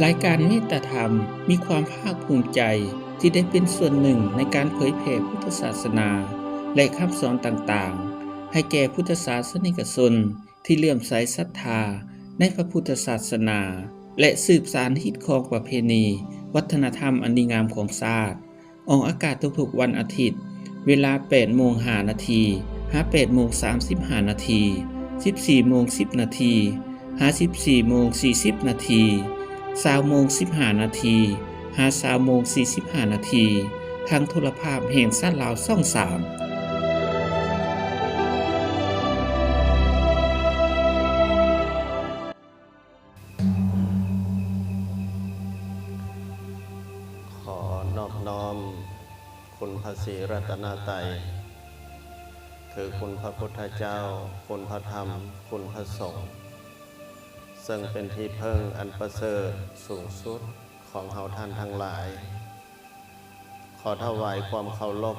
ລາຍການເມດຕາທຳມີຄວາມພາກພູມໃຈທີ່ໄດ້ເປັນສ່ວນໜຶ່ງໃນການເຜີຍແຜ່ພຸດທະສາສະໜາ ແລະ ຄຳສອນຕ່າງໆ ໃຫ້ແກ່ພຸດທະສາສະນິກະຊົນທີ່ເຫຼື້ອມໃສສັດທາໃນພະພຸດທະສາສະໜາ ແລະ ສືບສານຮີດຄອງປະເພນີ ວັດທະນະທຳອັນດີງາມຂອງຊາດ. ອອກອາກາດທຸກໆວັນອາທິດ ເວລາແປດໂມງຫ້ານາທີ ຫາແປດໂມງສາມສິບຫ້ານາທີ, ສິບສີ່ໂມງສິບນາທີ ຫາສິບສີ່ໂມງສີ່ສິບນາທີ, ຊາວໂມງສິບຫ້ານາທີ ຫາຊາວໂມງສີ່ສິບຫ້ານາທີ ທາງໂທລະພາບແຫ່ງຊາດລາວຊ່ອງສາມ. ຂໍນອບນ້ອມຄຸນພະສີລັດຕະນະໄຕ ຄືຄຸນພະພຸດທະເຈົ້າ, ຄຸນພະທຳ, ຄຸນພະສົງ, ເຊິ່ງເປັນທີ່ເພິ່ງອັນປະເສີດສູງສຸດຂອງເຮົາທ່ານທັງຫຼາຍ. ຂໍຖວາຍຄວາມເຄົາລົບ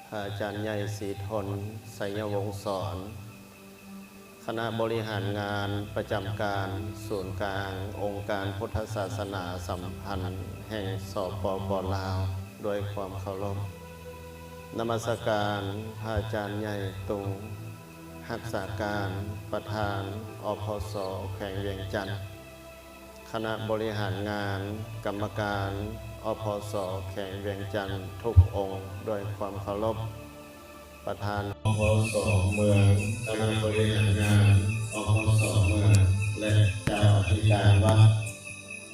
ພະອາຈານໃຫຍ່ ສີທົນ ໄຊຍະວົງສອນ, ຄະນະບໍລິຫານງານປະຈຳການສູນກາງອົງການພຸດທະສາສະໜາສຳພັນແຫ່ງ ສປປ ລາວ ດ້ວຍຄວາມເຄົາລົບ. ນະມັດສະການພະອາຈານໃຫຍ່ຕຸງ, ຮັກສາການປະທານ ອພສ ແຂວງວຽງຈັນ. ຄະນະບໍລິຫານງານ, ກຳມະການ ອພສ ແຂວງວຽງຈັນທຸກອົງດ້ວຍຄວາມເຄົາລົບ. ປະທານ ອພສ ເມືອງ, ຄະນະບໍລິຫານງານ ອພສ ເມືອງ ແລະ ເຈົ້າອະທິການວັດ,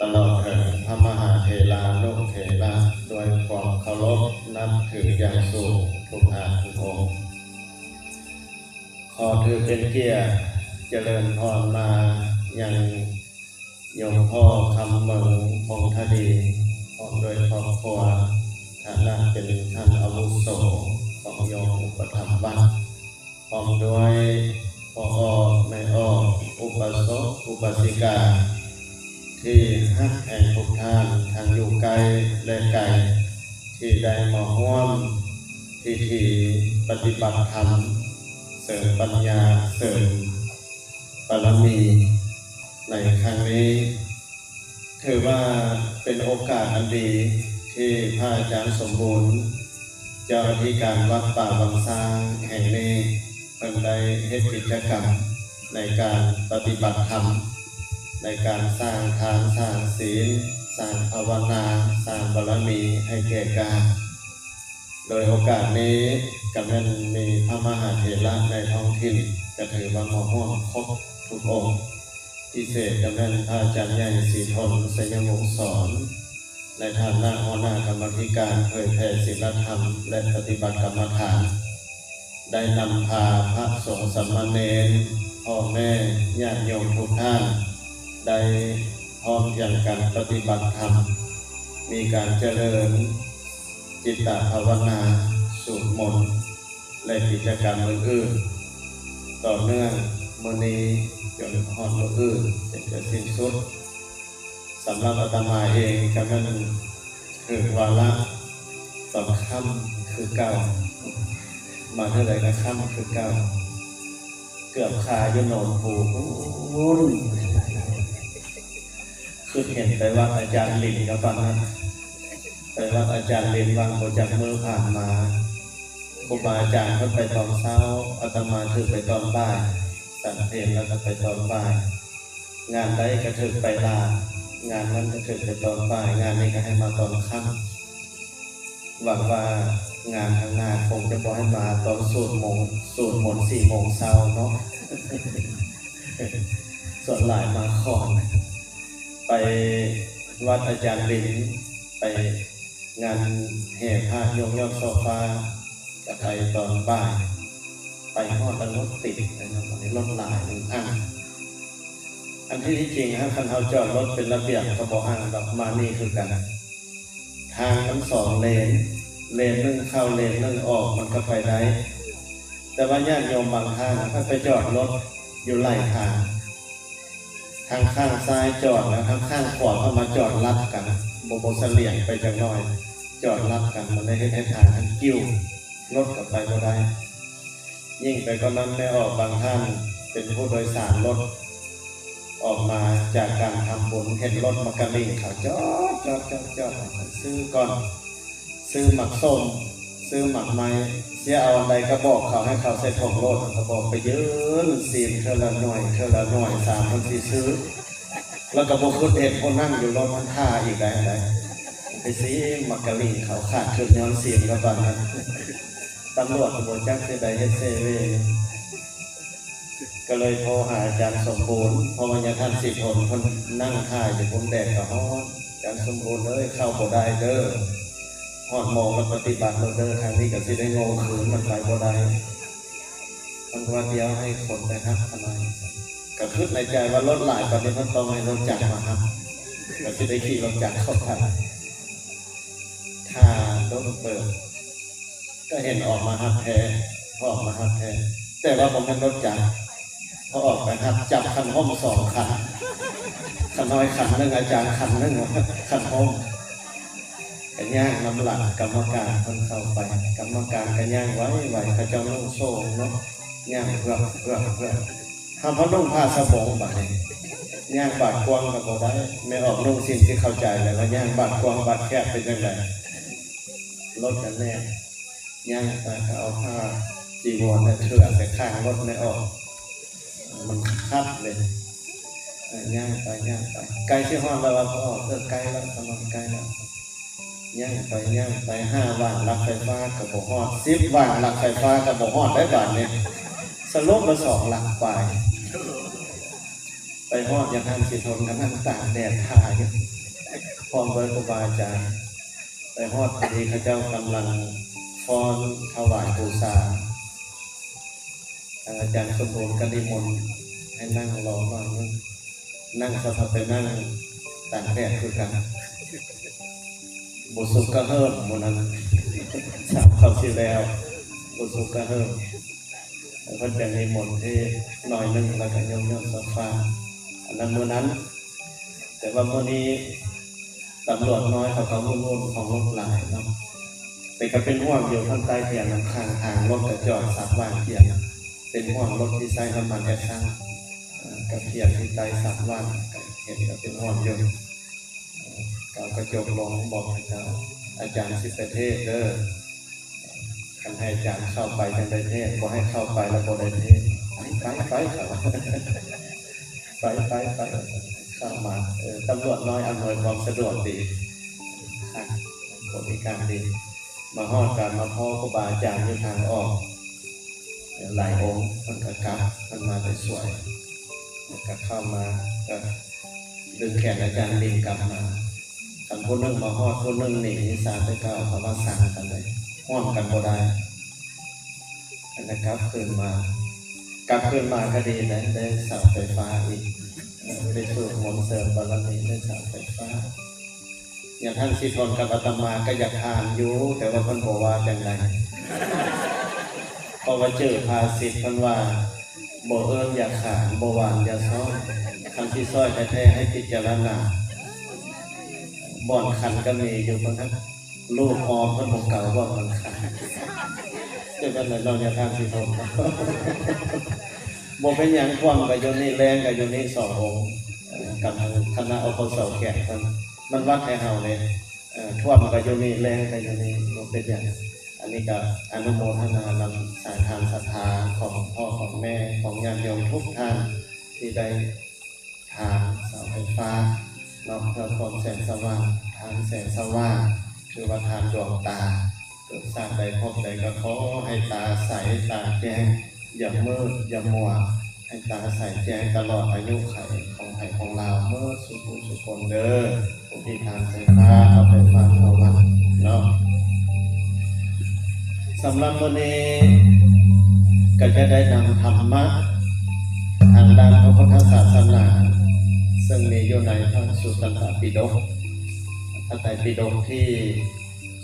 ຕະຫຼອດເຖິງພະມະຫາເຖລານຸເຖລະ ດ້ວຍຄວາມເຄົາລົບນັບຖືຢ່າງສູງທຸກທ່ານທຸກອົງ. ຂໍຖືເປັນກຽດຈະເລີນພອນມາຍັງ ໂຍມພໍ່ຄຳເມືອງ ພົງທະດີ ພ້ອມດ້ວຍຄອບຄົວ, ຖານະເປັນທ່ານອາວຸໂສຂອງໂຍມອຸປະຖຳວັດ, ພ້ອມດ້ວຍພໍ່ອອກແມ່ອອກ, ອຸປະສົກອຸປາສິກາ ທີ່ຮັກແພງທຸກທ່ານ ທັງຢູ່ໃກ້ ແລະ ໄກ ທີ່ໄດ້ມາຮ່ວມພິທີປະຕິບັດທຳ ເສີມປັນຍາ ເສີມ ບາລະມີໃນຄັ້ງນີ້ ຖືວ່າເປັນໂອກາດອັນດີທີ່ພະອາຈານສົມບູນ ເຈົ້າອະທິການວັດປ່າວັງຊ້າງແຫ່ງນີ້ ເພິ່ນໄດ້ເຮັດກິດຈະກຳໃນການປະຕິບັດທຳ, ໃນການສ້າງທານ, ສ້າງສິນ, ສ້າງພາວະນາ, ສ້າງບາລະມີໃຫ້ແກ່ການ. ໂດຍໂອກາດນີ້ກະແມ່ນມີພະມະຫາເຖລະໃນທ້ອງຖິ່ນ ກະຖືວ່າມາຮ່ວມຄົບທຸກອົງ, ພິເສດກະແມ່ນພະອາຈານໃຫຍ່ ສີທົນ ໄຊຍະວົງສອນ ໃນຖານະຫົວໜ້າກຳມາທິການເຜີຍແຜ່ສິນລະທຳ ແລະ ປະຕິບັດກຳມະຖານ ໄດ້ນຳພາພະສົງສາມະເນນ, ພໍ່ແມ່, ຍາດໂຍມທຸກທ່ານ ໄດ້ພ້ອມພຽງກັນປະຕິບັດທຳ, ມີການຈະເລີນ ຈິດຕະພາວະນາ, ສູດມົນ ແລະ ກິດຈະກຳອື່ນໆ ຕໍ່ເນື່ອງມື້ນີ້ຈົນຮອດມື້ອື່ນ ຈົນຈະສິ້ນສຸດ. ສຳລັບອາດຕະມາເອງກະແມ່ນເຖິງວາລະຕອນຄ່ຳຄືເກົ່າ, ມາເທື່ອໃດກະຄ່ຳຄືເກົ່າ. ເກືອບຄາຢູ່ໂນນພູພຸ້ນ. ຄິດເຫັນໄປວັດອາຈານລິນກະປານນັ້ນ, ໄປວັດອາຈານລິນຫວ່າງບໍ່ຈັກມື້ຜ່ານມາ, ຄູບາອາຈານເພິ່ນໄປຕອນເຊົ້າ, ອາດຕະມາຖືກໄປຕອນບ່າຍ, ສັນເພນແລ້ວກະໄປຕອນບ່າຍ, ງານໃດກະຖືກໄປຫຼາຍ, ງານນັ້ນກະຖືກໄປຕອນບ່າຍ, ງານນີ້ກະໃຫ້ມາຕອນຄ່ຳ. ຫວັງວ່າງານຂ້າງໜ້າຄົງຈະບໍ່ໃຫ້ມາຕອນສູດມົນສີ່ໂມງເຊົ້າເນາະ, ສ່ວນຫຼາຍມາຂອນ. ໄປວັດອາຈານລິນ, ໄປງານແຫ່ພະຍົກຍອດຊອກຟ້າ ກະໄປຕອນບ່າຍ, ໄປຮອດລະລົດຕິດນະ, ລົດຫຼາຍ ອັ່ງ. ອັນທີ່ ທີ່ຈິງຫັ້ນ ຄັນເຮົາຈອດລົດເປັນລະບຽບກະບໍ່ອັ່ງດອກ, ມານີ້ຄືກັນ. ທາງມັນສອງເລນ, ເລນໜຶ່ງເຂົ້າເລນໜຶ່ງອອກ ມັນກະໄປໄດ້, ແຕ່ວ່າຍາດໂຍມບາງທ່ານ ເພິ່ນໄປຈອດລົດຢູ່ໄລ່ທາງ, ທາງຂ້າງຊ້າຍຈອດ ແລ້ວທາງຂ້າງຂວາເຂົ້າມາຈອດລັດກັນ, ບໍ່ ບໍ່ສະຫຼຽງໄປຈັກໜ້ອຍ, ຈອດລັດກັນ ມັນເລີຍເຮັດໃຫ້ທາງຫັ້ນກິ້ວ, ລົດກະໄປບໍ່ໄດ້. ຍິ່ງໄປກວ່ານັ້ນ ແມ່ອອກບາງທ່ານເປັນຜູ້ໂດຍສານລົດ ອອກມາຈາກການທຳບຸນ ເຫັນລົດມັກກະລິງເຂົາຈອດ ຈອດ ຈອດ ຈອດ ຊື້ກ່ອນ ຊື້ໝາກສົ້ມ ຊື້ໝາກໄມ້ ເສຍເອົາອັນໃດກະບອກເຂົາ ໃຫ້ເຂົາໃສ່ຖົງໂລດ ກະບອກໄປຍື່ນຊີ້ນເທື່ອລະໜ່ວຍ ເທື່ອລະໜ່ວຍ ສາມຄົນສີ່ຊື້ ແລ້ວກະບໍ່ຄຶດເຫັນຜູ້ນັ່ງຢູ່ລົດມັນຖ້າອີກໃດໆ ໄປຊີ້ນໝາກກະລິງເຂົາ ຂາດທຶນຍ້ອນຊີ້ນແລ້ວບາດນັ້ນ ຕຳຫຼວດກະບໍ່ຈັກຊິໄດ້ເຮັດເຊເວ ກະເລີຍໂທຫາອາຈານສົມບູນ ເພາະວ່າຍາທ່ານສີທົນເພິ່ນນັ່ງຖ້າຢູ່ພຸ້ນ ແດດກະຮ້ອນ ອາຈານສົມບູນເອີຍ ເຂົ້າບໍ່ໄດ້ເດີ ຮອດໂມງລະປະຕິບັດໂລດເດີ ທາງນີ້ກະຊິໄດ້ໂງ່ຄືນ ມັນໄປບໍ່ໄດ້ ເພິ່ນວ່າດຽວໃຫ້ຄົນໄປຮັບຂະໜ່ອຍ ກະຄຶດໃນໃຈວ່າລົດຫຼາຍປານນີ້ ເພິ່ນຕ້ອງໃຫ້ລົດຈັກມາຮັບ ກະຊິໄດ້ຂີ່ລົດຈັກເຂົ້າໄປ ຖ້າລົດເປີດ ກະເຫັນອອກມາຮັບແທ້ ເພິ່ນອອກມາຮັບແທ້ ແຕ່ວ່າບໍ່ແມ່ນລົດຈັກ ເພິ່ນອອກໄປຮັບ ຈັບຄັນຮົ່ມສອງຄັນ ຂະນ້ອຍຄັນໜຶ່ງ ອາຈານຄັນໜຶ່ງ ຄັນຮົ່ມ ກະຍ່າງນຳຫຼັງກຳມະການເພິ່ນເຂົ້າໄປ ກຳມະການກະຍ່າງໄວໆ ເຂົາເຈົ້ານຸ່ງໂສ້ງເນາະ ຍ່າງເຮືອບໆໆ ເຮົາພະນຸ່ງຜ້າສະບົງບາດນີ້ ຍ່າງບາດກວ້າງກະບໍ່ໄດ້ ແມ່ອອກນຸ່ງສິ້ນຊິເຂົ້າໃຈແລ້ວວ່າຍ່າງບາດກວ້າງບາດແຄບເປັນຈັ່ງໃດ ລົດກະແໜ້ນ ຍ່າງໄປກະເອົາຜ້າຈີວອນເຖື່ອໃສ່ຂ້າງລົດແມ່ອອກ ມັນຄັບເລີຍ ຍ່າງໄປຍ່າງໄປ ໃກ້ຊິຮອດແລ້ວວ່າ ເອີ ໃກ້ແລ້ວ ກຳລັງໃກ້ແລ້ວ ຍ່າງໄປຍ່າງໄປ ຫ້າຫວ່າງຫຼັກໄຟຟ້າກະບໍ່ຮອດ ສິບຫວ່າງຫຼັກໄຟຟ້າກະບໍ່ຮອດໄດ໋ບາດນີ້ ສະຫຼຸບລະສອງຫຼັກປາຍ ໄປຮອດຍາທ່ານສີທົນກະນັ່ງຕາກແດດຖ້າຢູ່ ພ້ອມດ້ວຍຄູບາອາຈານ ໄປຮອດພໍດີເຂົາເຈົ້າກຳລັງຟ້ອນຖວາຍບູຊາ ທາງອາຈານສົມບູນກະນິມົນໃຫ້ນັ່ງລໍໜ້ອຍໜຶ່ງ ນັ່ງສະພັດໄປນັ່ງຕາກແດດຄືກັນ ບໍ່ສຸກກະເຫີບມື້ນັ້ນ ສາມເຂົ້າຊິແລ້ວ ບໍ່ສຸກກະເຫີບ ເພິ່ນກະນິມົນເທດໜ້ອຍໜຶ່ງ ແລ້ວກະຍົກຍ້ອນຊອບຟ້າ ອັນນັ້ນມື້ນັ້ນ ແຕ່ວ່າມື້ນີ້ຕຳຫຼວດນ້ອຍເຂົາກະວຸ່ນໆ ຂອງລົດຫຼາຍເນາະ ແຕ່ກະເປັນຫ່ວງຢູ່ທາງໃຕ້ທຽງນຳຂ້າງທາງ ລົດກະຈອດສັບຫວ່າງທຽງ ເປັນຫ່ວງລົດທີ່ໃຊ້ນ້ຳມັນແອັດຊັງ ກະທຽງທີ່ໃຕ້ສັບຫວ່າງ ກະເຫັນກະເປັນຫ່ວງຢູ່ ເອົາກະຈົກລົງບອກເຂົາເຈົ້າ ອາຈານຊິໄປເທດເດີ ຄັນໃຫ້ອາຈານເຂົ້າໄປຈັ່ງໄດ້ເທດ ບໍ່ໃຫ້ເຂົ້າໄປແລ້ວບໍ່ໄດ້ເທດ ໄປໄປໄປ ເຂົາວ່າ ໄປໄປໄປ ເຂົ້າມາ ເອີ ຕຳຫຼວດນ້ອຍອຳນວຍຄວາມສະດວກດີ ຄັກ ບໍລິການດີ ມາຮອດກະມາພໍ້ຄູບາອາຈານຢູ່ທາງອອກ ຫຼາຍອົງ ເພິ່ນກະກັບ ເພິ່ນມາແຕ່ສວຍ ແລ້ວກະເຂົ້າມາ ກະດຶງແຂນອາຈານບິນກັບມາ ຄັນຜູ້ໜຶ່ງມາຮອດ ຜູ້ໜຶ່ງໜີ ສາແຕ່ເກົ່າ ເຂົາວ່າຊັງກັນເລີຍ ຮ່ວມກັນບໍ່ໄດ້ ແລ້ວກະກັບຄືນມາ ກັບຄືນມາກະດີໄດ໋ ໄດ້ເສົາໄຟຟ້າອີກ ໄດ້ສວດມົນເສີມບາລະມີ ໄດ້ເສົາໄຟຟ້າ ຍາທ່ານສີທົນກັບອາດຕະມາກະຢາກທານຢູ່ ແຕ່ວ່າເພິ່ນບໍ່ວ່າຈັ່ງໃດ ເພາະວ່າຈື່ພາສິດເພິ່ນວ່າ ບໍ່ເອີ້ນຢາຂານ ບໍ່ຫວ່ານຢາຊອງ ຄັນຊິຊ່ອຍແທ້ໆ ໃຫ້ພິຈາລະນາ ບ່ອນຂັນກະມີຢູ່ ເພິ່ນຫັ້ນ ລູກອອມເພິ່ນບໍ່ເກົາ ບ່ອນມັນຂັນ ເປັນຈັ່ງໃດເນາະ ຍາທ່ານສີທົນ ບໍ່ເປັນຫຍັງ ຖ້ວມກະຢູ່ນີ້ ແລ້ງກະຢູ່ນີ້ ສອງອົງ ກັບທາງຄະນະ ອພສ ແຂກເພິ່ນ ມັນວັດໃຫ້ເຮົາເດ້ ເອີ ຖ້ວມກະຢູ່ນີ້ ແລ້ງກະຢູ່ນີ້ ບໍ່ເປັນຫຍັງ ອັນນີ້ກະອະນຸໂມທະນານຳສາຍທານສັດທາຂອງພໍ່ຂອງແມ່ ຂອງຍາດໂຍມທຸກທ່ານ ທີ່ໄດ້ທານເສົາໄຟຟ້າເນາະ ເພື່ອຄວາມແສງສະຫວ່າງ ທານແສງສະຫວ່າງ ຄືວ່າທານດວງຕາ ເກີດຊາດໃດພົບໃດກະຂໍໃຫ້ຕາໃສ ຕາແຈ້ງ ຢ່າມືດ ຢ່າມົວ ໃຫ້ຕາໃສແຈ້ງຕະຫຼອດອາຍຸໄຂຂອງໃຜຂອງລາວເໝິດສູ່ຜູ້ສູ່ຄົນເດີ ຜູ້ທີ່ທານໄຟຟ້າ ເອົາໄຟຟ້າເຂົ້າວັດເນາະ. ສຳລັບມື້ນີ້ກະຈະໄດ້ນຳທຳມະທາງດ້ານພະພຸດທະສາສະໜາ ເຊິ່ງມີຢູ່ໃນພະສຸຕຕັນຕະປິດົກ ພະໄຕປິດົກທີ່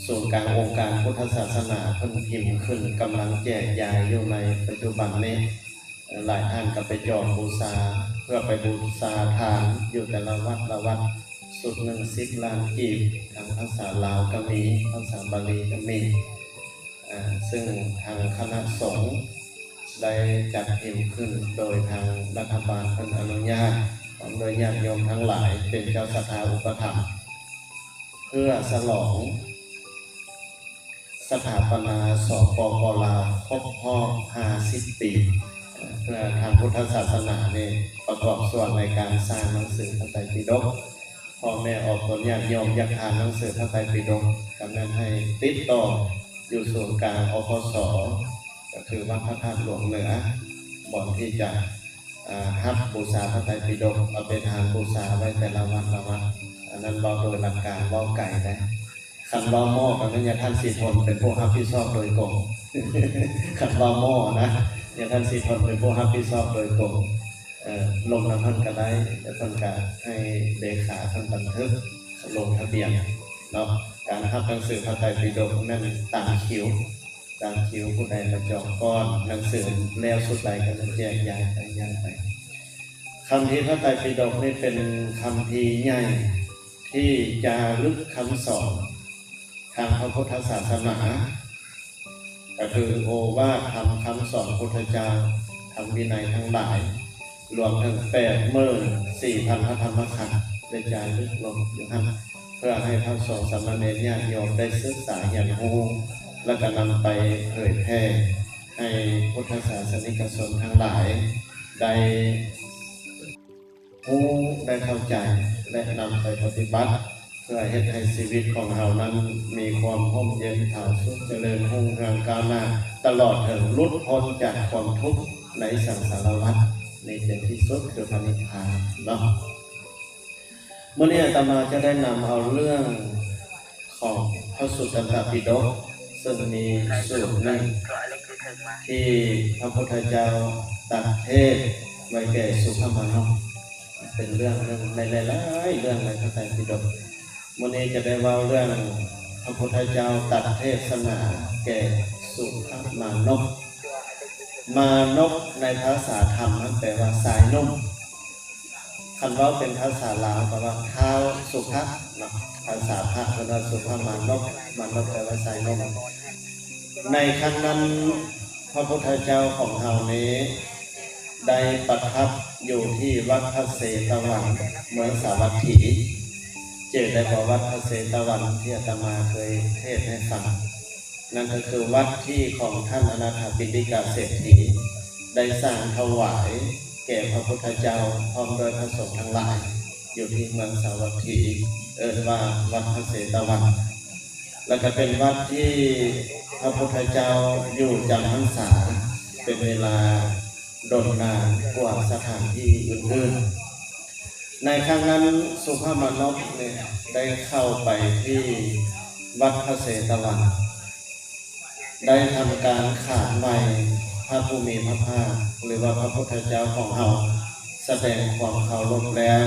ສູນກາງອົງການພຸດທະສາສະໜາເພິ່ນພິມຂຶ້ນ ກຳລັງແຈກຢາຍຢູ່ໃນປັດຈຸບັນນີ້. ຫຼາຍທ່ານກະໄປຈອງບູຊາ ເພື່ອໄປບູຊາທານຢູ່ແຕ່ລະວັດລະວັດ ຊຸດໜຶ່ງສິບລ້ານກີບ ທາງພາສາລາວກະມີ ພາສາບາລີກະມີ ເຊິ່ງທາງຄະນະສົງໄດ້ຈັດພິມຂຶ້ນໂດຍທາງລັດຖະບານເພິ່ນອະນຸຍາດ ພ້ອມດ້ວຍຍາດໂຍມທັງຫຼາຍ ເປັນເຈົ້າສັດທາອຸປະຖຳ ເພື່ອສະຫຼອງສະຖາປະນາ ສປປ ລາວ ຄົບຮອບຫ້າສິບປີ ເພື່ອທາງພຸດທະສາສະໜານີ້ປະກອບສ່ວນໃນການສ້າງໜັງສືພະໄຕປິດົກ. ພໍ່ແມ່ອອກຕົນຍາດໂຍມຢາກອ່ານໜັງສືພະໄຕປິດົກ ກໍແມ່ນໃຫ້ຕິດຕໍ່ຢູ່ສູນກາງ ອພສ ກໍຄືວັດພະທາດຫຼວງເໜືອ ບ່ອນທີ່ຈະ ອາ ຮັບບູຊາພະໄຕປິດົກ ເອົາໄປທານບູຊາໄວ້ແຕ່ລະວັດລະວັດ. ອັນນັ້ນເວົ້າໂດຍຫຼັກການ ເວົ້າໄກໄດ໋. ຄັນເວົ້າໝໍ້ກໍແມ່ນຍາທ່ານສີທົນເປັນຜູ້ຮັບຜິດຊອບໂດຍກົງ. ຄັນເວົ້າໝໍ້ນະ ຍາທ່ານສີທົນເປັນຜູ້ຮັບຜິດຊອບໂດຍກົງ. ເອີ ລົງນຳເພິ່ນກໍໄດ້ ແຕ່ເພິ່ນກໍໃຫ້ເລຂາເພິ່ນບັນທຶກລົງທະບຽນເນາະ. ການຮັບໜັງສືພະໄຕປິດົກແມ່ນຕາມຄິວ ຕາມຄິວ ຜູ້ໃດມາຈອງກ່ອນ ໜັງສືແລ້ວຊຸດໃດກໍຈະແຈກຢາຍໄປ ຢາຍໄປ. ຄຳພີພະໄຕປິດົກນີ້ເປັນຄຳພີໃຫຍ່ທີ່ຈາລຶກຄຳສອນທາງພະພຸດທະສາສະໜາ ກໍຄືໂອວາດທຳຄຳສອນພຸດທະເຈົ້າ, ທຳວິໄນທັງຫຼາຍ ລວມເຖິງແປດໝື່ນສີ່ພັນພະທຳມະຂັນ ໄດ້ຈາລຶກລົງຢູ່ຫັ້ນ ເພື່ອໃຫ້ພະສົງສາມະເນນຍາດໂຍມໄດ້ສຶກສາຮຽນຮູ້ ແລ້ວກໍນຳໄປເຜີຍແຜ່ໃຫ້ພຸດທະສາສະນິກະຊົນທັງຫຼາຍໄດ້ ຮູ້ ໄດ້ເຂົ້າໃຈ ແລະ ນຳໄປປະຕິບັດ ເພື່ອເຮັດໃຫ້ຊີວິດຂອງເຮົານັ້ນມີຄວາມຮົ່ມເຢັນຜາສຸກ ຈະເລີນຮຸ່ງເຮືອງກ້າວໜ້າ ຕະຫຼອດເຖິງຫຼຸດພົ້ນຈາກຄວາມທຸກໃນສັງສາລະວັດ ໃນທີ່ສຸດຄືພະນິບພານເນາະ. ມື້ນີ້ອາດຕະມາຈະໄດ້ນຳເອົາເລື່ອງ ຂອງພະສຸຕຕັນຕະປິດົກ ເຊິ່ງມີສູດໜຶ່ງທີ່ພະພຸດທະເຈົ້າຕັດເທດໄວ້ແກ່ສຸພະມານົບ ເປັນເລື່ອງໜຶ່ງໃນຫຼາຍໆເລື່ອງໃນພະໄຕປິດົກ. ມື້ນີ້ຈະໄດ້ເວົ້າເລື່ອງພະພຸດທະເຈົ້າຕັດເທດສະໜາແກ່ສຸພະມານົບ. ມານົບໃນພາສາທຳນັ້ນແປວ່າຊາຍໜຸ່ມ. ຄັນເວົ້າເປັນພາສາລາວກໍວ່າທ້າວສຸພະເນາະ, ພາສາພະເພິ່ນວ່າສຸພະມານົບ, ມານົບແປວ່າຊາຍໜຸ່ມ. ໃນຄັ້ງນັ້ນ ພະພຸດທະເຈົ້າຂອງເຮົານີ້ໄດ້ປະທັບຢູ່ທີ່ວັດພະເຊຕະວັນ ເມືອງສາວັດຖີ. ຈື່ໄດ້ບໍ່ ວັດພະເຊຕະວັນທີ່ອາດຕະມາເຄີຍເທດໃຫ້ຟັງ? ນັ້ນກໍຄືວັດທີ່ຂອງທ່ານອະນາຖາປິນດິກາເສດຖີ ໄດ້ສ້າງຖວາຍແກ່ພະພຸດທະເຈົ້າ ພ້ອມດ້ວຍພະສົງທັງຫຼາຍ ຢູ່ທີ່ເມືອງສາວັດຖີ ເອີ້ນວ່າວັດພະເຊຕະວັນ ແລ້ວກໍເປັນວັດທີ່ພະພຸດທະເຈົ້າຢູ່ຈຳພັນສາເປັນເວລາດົນນານກວ່າສະຖານທີ່ອື່ນໆ. ໃນຄັ້ງນັ້ນ ສຸພະມານົບນີ້ໄດ້ເຂົ້າໄປທີ່ວັດພະເຊຕະວັນ ໄດ້ທຳການຂານໄໝ້ພະຜູ້ມີພະພາກ ຫຼືວ່າພະພຸດທະເຈົ້າຂອງເຮົາ ສະແດງຄວາມເຄົາລົບແລ້ວ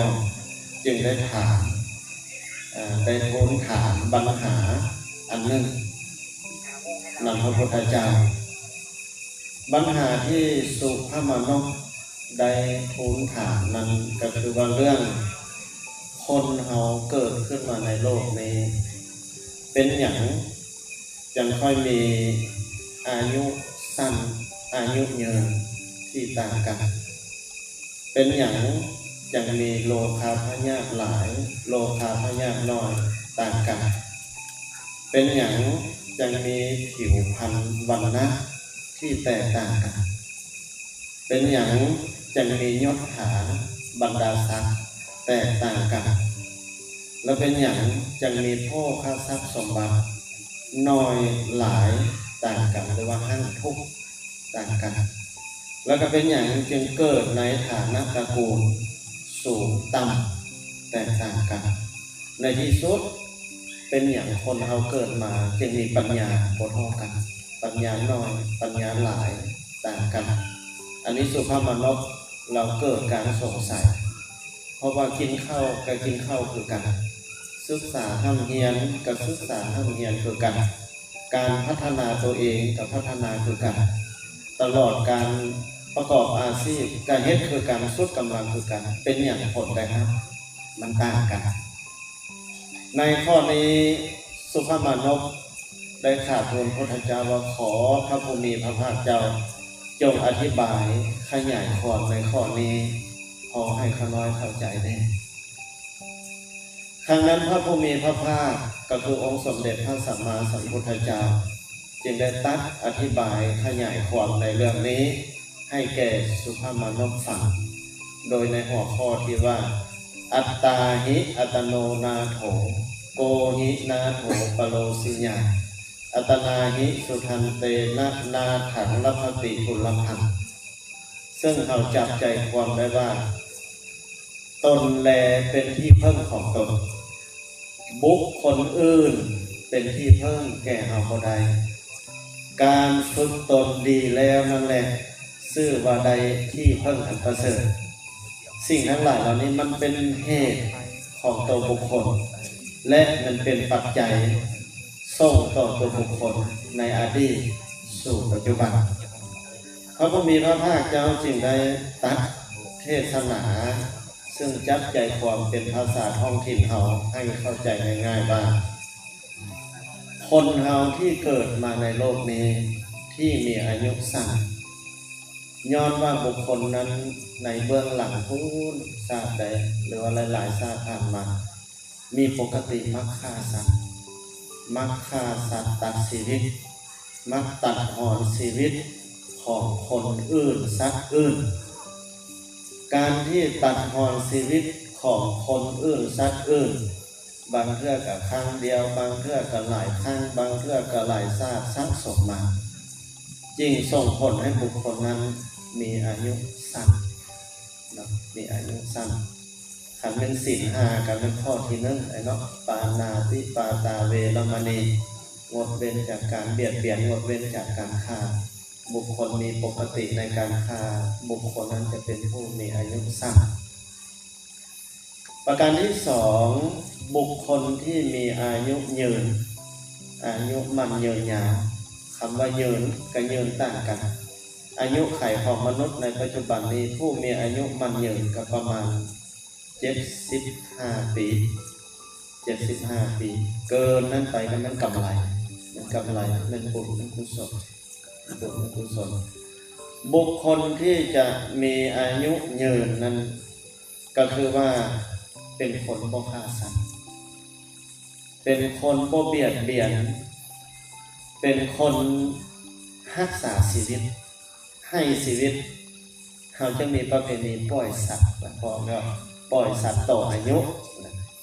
ຈຶ່ງໄດ້ຖາມ ເອີ ໄດ້ທູນຖາມບັນຫາອັນໜຶ່ງນຳພະພຸດທະເຈົ້າ. ບັນຫາທີ່ສຸພະມານົບ ໄດ້ທູນຖາມນັ້ນກໍຄືວ່າເລື່ອງຄົນເຮົາເກີດຂຶ້ນມາໃນໂລກນີ້ ເປັນຫຍັງຈັ່ງຄ່ອຍມີອາຍຸສັ້ນ ອາຍຸຍືນທີ່ຕ່າງກັນ? ເປັນຫຍັງຈັ່ງມີໂລຄາພະຍາດຫຼາຍ ໂລຄາພະຍາດໜ້ອຍຕ່າງກັນ? ເປັນຫຍັງຈັ່ງມີຜິວພັນວັນນະ ທີ່ແຕກຕ່າງກັນ? ເປັນຫຍັງຈັ່ງມີຍົດຖາບັນດາສັກແຕກຕ່າງກັນ? ແລະ ເປັນຫຍັງຈັ່ງມີໂພຄະຊັບສົມບັດໜ້ອຍຫຼາຍຕ່າງກັນ ຫຼືວ່າຮັ່ງທຸກຕ່າງກັນ? ແລະ ກໍເປັນຫຍັງຈຶ່ງເກີດໃນຖານະຕະກູນສູງຕ່ຳແຕກຕ່າງກັນ? ໃນທີ່ສຸດ ເປັນຫຍັງຄົນເຮົາເກີດມາຈຶ່ງມີປັນຍາບໍ່ເທົ່າກັນ, ປັນຍາໜ້ອຍ, ປັນຍາຫຼາຍຕ່າງກັນ? ອັນນີ້ສຸພະມານົບລາວເກີດການສົງໄສ, ເພາະວ່າກິນເຂົ້າກໍກິນເຂົ້າຄືກັນ, ສຶກສາຮ່ຳຮຽນກໍສຶກສາຮ່ຳຮຽນຄືກັນ, ການພັດທະນາຕົວເອງກໍພັດທະນາຄືກັນ, ຕະຫຼອດການປະກອບອາຊີບກໍເຮັດຄືກັນ, ສຸດກຳລັງຄືກັນ, ເປັນຫຍັງຜົນໄດ້ຮັບມັນຕ່າງກັນ? ໃນຂໍ້ນີ້ ສຸພະມານົບໄດ້ຂາບທູນພຸດທະເຈົ້າວ່າ ຂໍພະຜູ້ມີພະພາກເຈົ້າ ຈົ່ງອະທິບາຍຂະຫຍາຍຄວາມໃນຂໍ້ນີ້ ເພ ຂໍໃຫ້ຂ້ານ້ອຍເຂົ້າໃຈແດ່. ຄັ້ງນັ້ນພະຜູ້ມີພະພາກ ກໍຄືອົງສົມເດັດພະສຳມາສຳພຸດທະເຈົ້າ ຈຶ່ງໄດ້ຕັດອະທິບາຍຂະຫຍາຍຄວາມໃນເລື່ອງນີ້ ໃຫ້ແກ່ສຸພາມະນຸດຟັງ ໂດຍໃນຫົວຂໍ້ທີ່ວ່າ ອັດຕາຫິ ອັດຕະໂນນາໂຖ ໂກຫິນາໂຖ ປະໂລສິຍາ ອັດຕະນາຫິ ສຸທັນເຕນະ ນາຖັງ ລັບພະຕິ ກຸນລະພັງ ເຊິ່ງເຮົາຈັບໃຈຄວາມໄດ້ວ່າ ຕົນແລເປັນທີ່ເພິ່ງຂອງຕົນ, ບຸກຄົນອື່ນເປັນທີ່ເພິ່ງແກ່ເຮົາບໍ່ໄດ້. ການຝຶກຕົນດີແລ້ວນັ້ນແຫຼະ ຊື່ວ່າໄດ້ທີ່ເພິ່ງອັນປະເສີດ. ສິ່ງທັງຫຼາຍເຫຼົ່ານີ້ມັນເປັນເຫດຂອງໂຕບຸກຄົນ ແລະ ມັນເປັນປັດໄຈສົ່ງຕໍ່ໂຕບຸກຄົນໃນອະດີດສູ່ປັດຈຸບັນ. ພະຜູ້ມີພະພາກເຈົ້າຈຶ່ງໄດ້ຕັດເທສະໜາ ເຊິ່ງຈັບໃຈຄວາມເປັນພາສາທ້ອງຖິ່ນເຮົາໃຫ້ເຂົ້າໃຈງ່າຍໆວ່າ ຄົນເຮົາທີ່ເກີດມາໃນໂລກນີ້ທີ່ມີອາຍຸສັ້ນ ຍ້ອນວ່າບຸກຄົນນັ້ນໃນເບື້ອງຫຼັງພຸ້ນຊາດໃດ ຫຼືວ່າຫຼາຍໆຊາດຜ່ານມາ ມີປົກກະຕິມັກຂ້າສັດ, ມັກຂ້າສັດຕັດຊີວິດ, ມັກຕັດຮອນຊີວິດຂອງຄົນອື່ນສັດອື່ນ. ການທີ່ຕັດຮອນຊີວິດຂອງຄົນອື່ນສັດອື່ນ ບາງເທື່ອກະຄັ້ງດຽວ, ບາງເທື່ອກະຫຼາຍຄັ້ງ, ບາງເທື່ອກະຫຼາຍຊາດສະສົມມາ ຈຶ່ງສົ່ງຜົນໃຫ້ບຸກຄົນນັ້ນມີອາຍຸສັ້ນເນາະ, ມີອາຍຸສັ້ນ. ຄັນແມ່ນສິນຫ້າ ກະແມ່ນຂໍ້ທີໜຶ່ງເນາະ, ປານາຕິປາຕາເວລະມະນີ, ງົດເວັ້ນຈາກການບຽດບຽນ, ງົດເວັ້ນຈາກການຂ້າ. ບຸກຄົນມີປົກກະຕິໃນການຂ້າ, ບຸກຄົນນັ້ນຈະເປັນຜູ້ມີອາຍຸສັ້ນ. ປະການທີສອງ, ບຸກຄົນທີ່ມີອາຍຸຍືນ, ອາຍຸໝັ້ນຍືນຍາວ. ຄຳວ່າຍືນກັບຍືນຕ່າງກັນ. ອາຍຸໄຂຂອງມະນຸດໃນປັດຈຸບັນນີ້, ຜູ້ມີອາຍຸໝັ້ນຍືນກໍປະມານເຈັດສິບຫ້າປີ, ເຈັດສິບຫ້າປີ. ເກີນນັ້ນໄປກໍແມ່ນກຳໄລ, ແມ່ນກຳໄລ, ແມ່ນບຸນ, ແມ່ນກຸສົນ, ບຸນ, ແມ່ນກຸສົນ. ບຸກຄົນທີ່ຈະມີອາຍຸຍືນນັ້ນ ກໍຄືວ່າເປັນຄົນບໍ່ຂ້າສັດ, ເປັນຄົນບໍ່ບຽດບຽນ, ເປັນຄົນຮັກສາຊີວິດ, ໃຫ້ຊີວິດ. ເຮົາຈະມີປະເພນີປ່ອຍສັດນະ, ເພາະວ່າປ່ອຍສັດຕໍ່ອາຍຸ,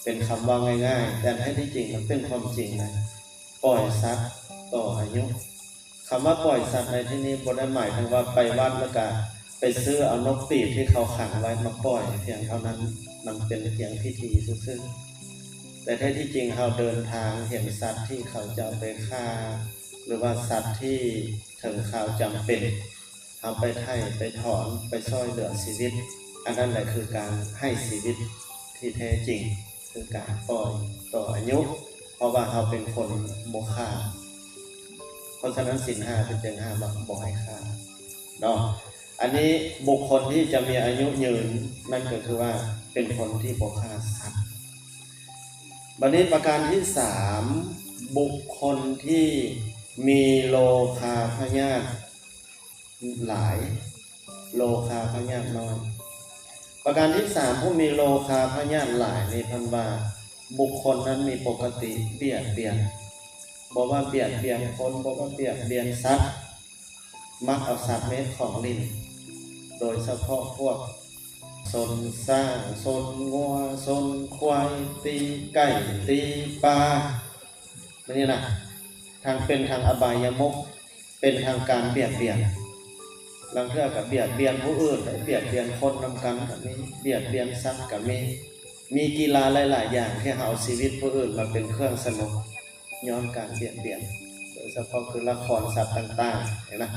ເປັນຄຳເວົ້າງ່າຍໆ, ແຕ່ແທ້ທີ່ຈິງມັນເປັນຄວາມຈິງນະ, ປ່ອຍສັດຕໍ່ອາຍຸ. ຄຳວ່າປ່ອຍສັດໃນທີ່ນີ້ບໍ່ໄດ້ໝາຍເຖິງວ່າໄປວັດແລ້ວກະໄປຊື້ເອົານົກປີກທີ່ເຂົາຂັງໄວ້ມາປ່ອຍພຽງເທົ່ານັ້ນ, ມັນເປັນພຽງພິທີຊື່ໆ. ແຕ່ແທ້ທີ່ຈິງເຮົາເດີນທາງເຫັນສັດທີ່ເຂົາເຈົ້າໄປຂ້າ ຫຼືວ່າສັດທີ່ເຖິງຄາວຈຳເປັນ ເຮົາໄປໄຖ່ໄປຖອນ ໄປຊ່ອຍເຫຼືອຊີວິດ, ອັນນັ້ນແຫຼະຄືການໃຫ້ຊີວິດທີ່ແທ້ຈິງ, ຄືການປ່ອຍຕໍ່ອາຍຸ, ເພາະວ່າເຮົາເປັນຄົນບໍ່ຂ້າ. ເພາະສະນັ້ນສິນຫ້າເພິ່ນຈຶ່ງຫ້າມວ່າບໍ່ໃຫ້ຂ້າເນາະ. ອັນນີ້ບຸກຄົນທີ່ຈະມີອາຍຸຍືນ ນັ້ນກໍຄືວ່າເປັນຄົນທີ່ບໍ່ຂ້າສັດ. ບັດນີ້ປະການທີສາມ, ບຸກຄົນທີ່ມີໂລຄາພະຍາດ ຫຼາຍ, ໂລຄາພະຍາດນ້ອຍ. ປະການທີສາມ, ຜູ້ມີໂລຄາພະຍາດຫຼາຍນີ້ ເພິ່ນວ່າບຸກຄົນນັ້ນມີປົກກະຕິບຽດບຽນ, ບໍ່ວ່າບຽດບຽນຄົນ, ບໍ່ວ່າບຽດບຽນສັດ, ມັກເອົາສັດເປັນຂອງຫຼິ້ນ, ໂດຍສະເພາະພວກຊົນຊ້າງ, ຊົນງົວ, ຊົນຄວາຍ, ຕີໄກ່, ຕີປາ, ແບບນີ້ນະ, ທັງເປັນທັງອະບາຍຍະມຸກ, ເປັນທັງການບຽດບຽນ. ລາງເທື່ອກໍບຽດບຽນຜູ້ອື່ນ, ບຽດບຽນຄົນນຳກັນກໍມີ, ບຽດບຽນສັດກໍມີ. ມີກິລາຫຼາຍໆຢ່າງທີ່ເຮົາເອົາຊີວິດຜູ້ອື່ນມາເປັນເຄື່ອງສະໜຸກ, ຍ້ອນການບຽດບຽນ, ໂດຍສະເພາະຄືລະຄອນສັດຕ່າງໆ, ເຫັນນະ,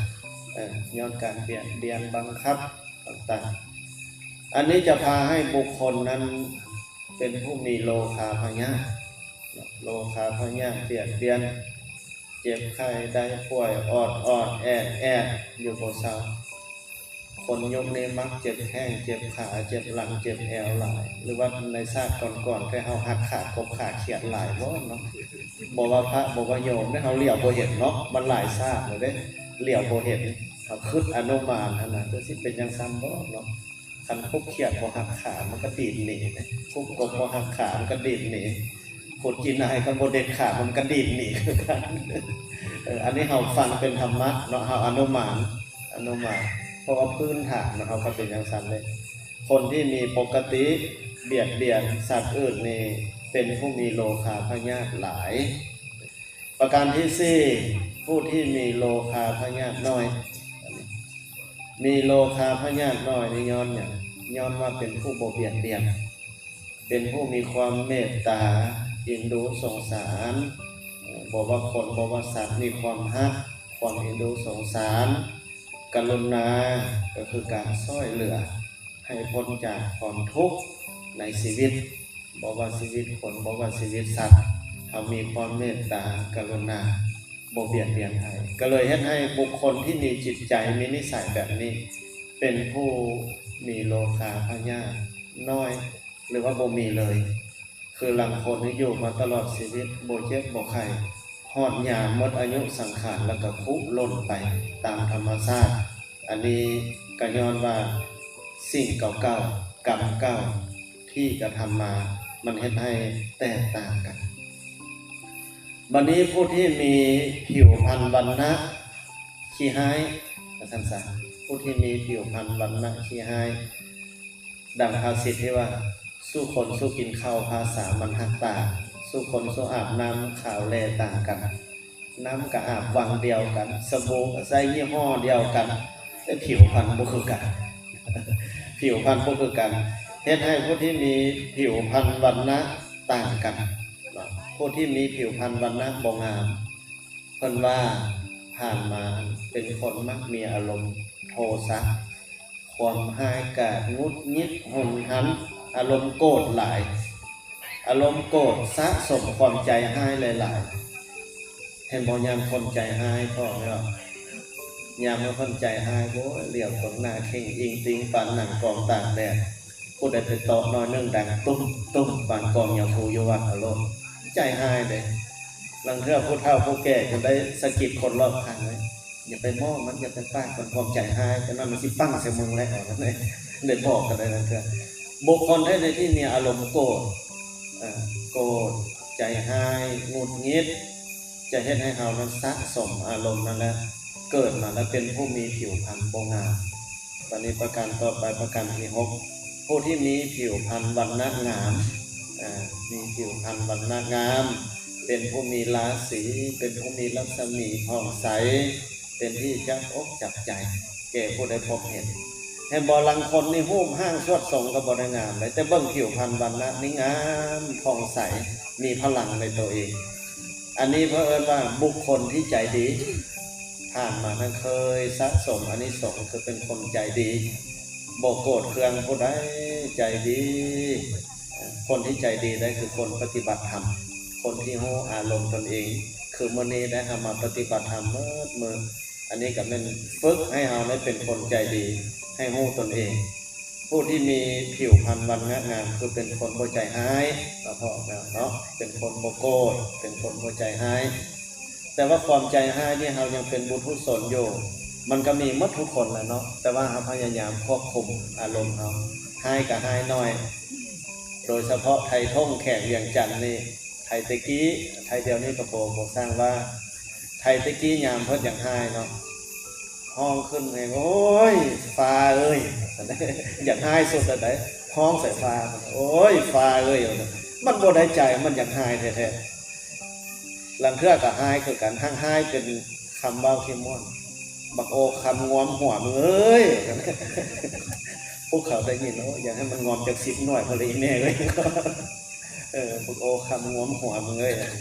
ເອີ, ຍ້ອນການບຽດບຽນບັງຄັບຕ່າງໆ. ອັນນີ້ຈະພາໃຫ້ບຸກຄົນນັ້ນເປັນຜູ້ມີໂລຄາພະຍາດ, ໂລຄາພະຍາດບຽດບຽນ, ເຈັບໄຂ້ໄດ້ປ່ວຍ ອອດໆແອດໆຢູ່ບໍ່ເຊົາ. ຄົນຍຸກນີ້ມັກເຈັບແຂ້ງ ເຈັບຂາ ເຈັບຫຼັງ ເຈັບແອວຫຼາຍ, ຫຼືວ່າໃນຊາດກ່ອນໆ ແຕ່ເຮົາຫັກຂາກົບຂາຂຽດຫຼາຍບໍ່ເນາະ? ບໍ່ວ່າພະ ບໍ່ວ່າໂຍມເດ້ ເຮົາຫຼຽວບໍ່ເຫັນເນາະ, ມັນຫຼາຍຊາດແລ້ວເດ້ ຫຼຽວບໍ່ເຫັນ. ເຮົາຄິດອະນຸມານຫັ້ນນະ ຄືຊິເປັນຈັ່ງຊັ້ນບໍ່ເນາະ? ຄັນກົບຂຽດບໍ່ຫັກຂາ ມັນກໍດີດໜີ, ກຸບກົບບໍ່ຫັກຂາ ມັນກໍດີດໜີ, ຂຸດຈີນາຍຄັນບໍ່ເດັດຂາ ມັນກໍດີດໜີຄືກັນ. ເອີ ອັນນີ້ເຮົາຟັງເປັນທຳມະເນາະ, ເຮົາອະນຸມານ, ອະນຸມານ, ເພາະວ່າພື້ນຖານເນາະ ເຮົາກໍເປັນຈັ່ງຊັ້ນເດ້. ຄົນທີ່ມີປົກກະຕິບຽດບຽນສັດອື່ນນີ້ ເປັນຜູ້ມີໂລຄາພະຍາດຫຼາຍ. ປະການທີສີ່ ຜູ້ທີ່ມີໂລຄາພະຍາດໜ້ອຍ. ມີໂລຄາພະຍາດໜ້ອຍນີ້ຍ້ອນຫຍັງ? ຍ້ອນວ່າເປັນຜູ້ບໍ່ບຽດບຽນ, ເປັນຜູ້ມີຄວາມເມດຕາ, ເອັນດູສົງສານ, ບໍ່ວ່າຄົນ ບໍ່ວ່າສັດ, ມີຄວາມຮັກ, ຄວາມເອັນດູສົງສານ, ກະລຸນາ ກໍຄືການຊ່ວຍເຫຼືອໃຫ້ພົ້ນຈາກຄວາມທຸກໃນຊີວິດ, ບໍ່ວ່າຊີວິດຄົນ ບໍ່ວ່າຊີວິດສັດ, ເຮົາມີຄວາມເມດຕາ ກະລຸນາ, ບໍ່ບຽດບຽນໃຜ, ກໍເລີຍເຮັດໃຫ້ບຸກຄົນທີ່ມີຈິດໃຈ ມີນິໄສແບບນີ້ ເປັນຜູ້ມີໂລຄາພະຍາດໜ້ອຍ ຫຼືວ່າບໍ່ມີເລີຍ. ຄືລາງຄົນນີ້ຢູ່ມາຕະຫຼອດຊີວິດ ບໍ່ເຈັບບໍ່ໄຂ້, ຮອດຍາມໝົດອາຍຸສັງຂານແລ້ວກໍຄຸຫຼົ່ນໄປຕາມທຳມະຊາດ. ອັນນີ້ກໍຍ້ອນວ່າສິ່ງເກົ່າໆ ກຳເກົ່າທີ່ກະທຳມາ ມັນເຮັດໃຫ້ແຕກຕ່າງກັນ. ບັດນີ້ຜູ້ທີ່ມີຜິວພັນວັນນະຂີ້ຮ້າຍ ວ່າຊັ້ນຊະ, ຜູ້ທີ່ມີຜິວພັນວັນນະຂີ້ຮ້າຍ ດັ່ງພາສິດທີ່ວ່າ ສູ່ຄົນສູ່ກິນເຂົ້າພາສາມັນຮັກຕາ, ສູ່ຄົນສູ່ອາບນ້ຳຂາວແລຕ່າງກັນ, ນ້ຳກໍອາບວັງດຽວກັນ, ສະບູກໍໃຊ້ຍີ່ຫໍ້ດຽວກັນ, ແຕ່ຜິວພັນບໍ່ຄືກັນ, ຜິວພັນບໍ່ຄືກັນ, ເຮັດໃຫ້ຜູ້ທີ່ມີຜິວພັນວັນນະຕ່າງກັນເນາະ. ຜູ້ທີ່ມີຜິວພັນວັນນະບໍ່ງາມ ເພິ່ນວ່າຜ່ານມາເປັນຄົນມັກມີອາລົມໂທສະ, ຄວາມຮ້າຍກາດ, ຫງຸດຫງິດ, ຮຸນຮັນ, ອາລົມໂກດຫຼາຍ, ອາລົມໂກດສະສົມຄວາມໃຈຮ້າຍຫຼາຍໆ. ເຫັນບໍ່? ຍາມຄົນໃຈຮ້າຍ ພໍ່ແມ່, ຍາມເພິ່ນໃຈຮ້າຍ ໂອ້ຍ ຫຼຽວເບິ່ງໜ້າເຄັ່ງອິງຕິງປານໜັງກອງຕາກແດດ, ຜູ້ໃດໄປເຕາະໜ້ອຍໜຶ່ງດັງຕຸ້ມໆ ປານກອງຍາຄູຢູ່ວັດເອົາໂລດ, ໃຈຮ້າຍເດ້. ລາງເທື່ອຜູ້ເຖົ້າຜູ້ແກ່ຈົນໄດ້ສະກິດຄົນລອບຂ້າງເລີຍ, ຢ່າໄປເວົ້າມັນ, ຢ່າໄປປາກມັນ, ຄວາມໃຈຮ້າຍ ຈັ່ງນັ້ນມັນຊິປັ້ງໃສ່ມຶງແຫຼະ, ໄດ້ບອກກັນໄດ້. ລາງເທື່ອບຸກຄົນໃດໆທີ່ມີອາລົມໂກດ, ເອີ, ໂກດ, ໃຈຮ້າຍ, ຫງຸດຫງິດ, ຈະເຮັດໃຫ້ເຮົານັ້ນສະສົມອາລົມນັ້ນແຫຼະ, ເກີດມາແລ້ວເປັນຜູ້ມີຜິວພັນບໍ່ງາມ. ບັດນີ້ປະການຕໍ່ໄປ, ປະການທີຫົກ ຜູ້ທີ່ມີຜິວພັນວັນນະງາມ, ອາ, ມີຜິວພັນວັນນະງາມ, ເປັນຜູ້ມີລາສີ, ເປັນຜູ້ມີລັດສະໝີຜ່ອງໃສ, ເປັນທີ່ຈັບອົກຈັບໃຈແກ່ຜູ້ໃດພົບເຫັນ. ເຫັນບໍ່? ລາງຄົນນີ້ຮູບຮ່າງສວດຊົງກໍບໍ່ໄດ້ງາມເດ້, ແຕ່ເບິ່ງຜິວພັນວັນນະນີ້ງາມ, ຜ່ອງໃສ, ມີພະລັງໃນໂຕເອງ. ອັນນີ້ເພິ່ນເອີ້ນວ່າບຸກຄົນທີ່ໃຈດີ. ຜ່ານມານັ້ນເຄີຍສະສົມອານິສົງ ຄືເປັນຄົນໃຈດີ, ບໍ່ໂກດເຄືອງຜູ້ໃດ, ໃຈດີ. ຄົນທີ່ໃຈດີໄດ້ຄືຄົນປະຕິບັດທຳ, ຄົນທີ່ຮູ້ອາລົມຕົນເອງ, ຄືມື້ນີ້ໄດ້ເຮົາມາປະຕິບັດທຳໝົດມື້. ອັນນີ້ກໍແມ່ນຝຶກໃຫ້ເຮົາໄດ້ເປັນຄົນໃຈດີ, ໃຫ້ຮູ້ຕົນເອງ. ຜູ້ທີ່ມີຜິວພັນວັນງະງາມ ຄືເປັນຄົນບໍ່ໃຈຮ້າຍ, ເນາະ, ເປັນຄົນບໍ່ໂກດ, ເປັນຄົນບໍ່ໃຈຮ້າຍ. ແຕ່ວ່າຄວາມໃຈຮ້າຍນີ້ ເຮົາຍັງເປັນບຸຖຸຊົນຢູ່, ມັນກໍມີໝົດທຸກຄົນແຫຼະເນາະ, ແຕ່ວ່າເຮົາພະຍາຍາມຄວບຄຸມອາລົມເຮົາ, ຮ້າຍກໍຮ້າຍໜ້ອຍ. ໂດຍສະເພາະໄທທົ່ງແຂວງວຽງຈັນນີ້ ໄທແຕ່ກີ້, ໄທດຽວນີ້ກໍບໍ່, ບໍ່ຊ່າງວ່າ. ໄທແຕ່ກີ້ຍາມເພິ່ນຢາກຮ້າຍເນາະ, ຮ້ອງຂຶ້ນແຮງ, ໂອ້ຍ ຟ້າເອີຍ, ຢາກຮ້າຍສຸດແລ້ວໃດ໋, ຮ້ອງໃສ່ຟ້າ, ໂອ້ຍ ຟ້າເອີຍ, ມັນບໍ່ໄດ້ໃຈ, ມັນຢາກຮ້າຍແທ້ໆ. ລາງເທື່ອກໍຮ້າຍຄືກັນ, ຫາກຮ້າຍເປັນຄຳເວົ້າທີ່ມ່ວນ, ບັກໂອຄຳງວມຫົວມຶງເອີຍ. ພວກເຂົາໄດ້ຍິນ, ໂອ້ຍ ຢາກໃຫ້ມັນງອມຈັກສິບໜ່ວຍພຸ້ນລະອີແມ່ເອີຍ. ເອີ ບັກໂອຄຳງວມຫົວມຶງເອີຍ,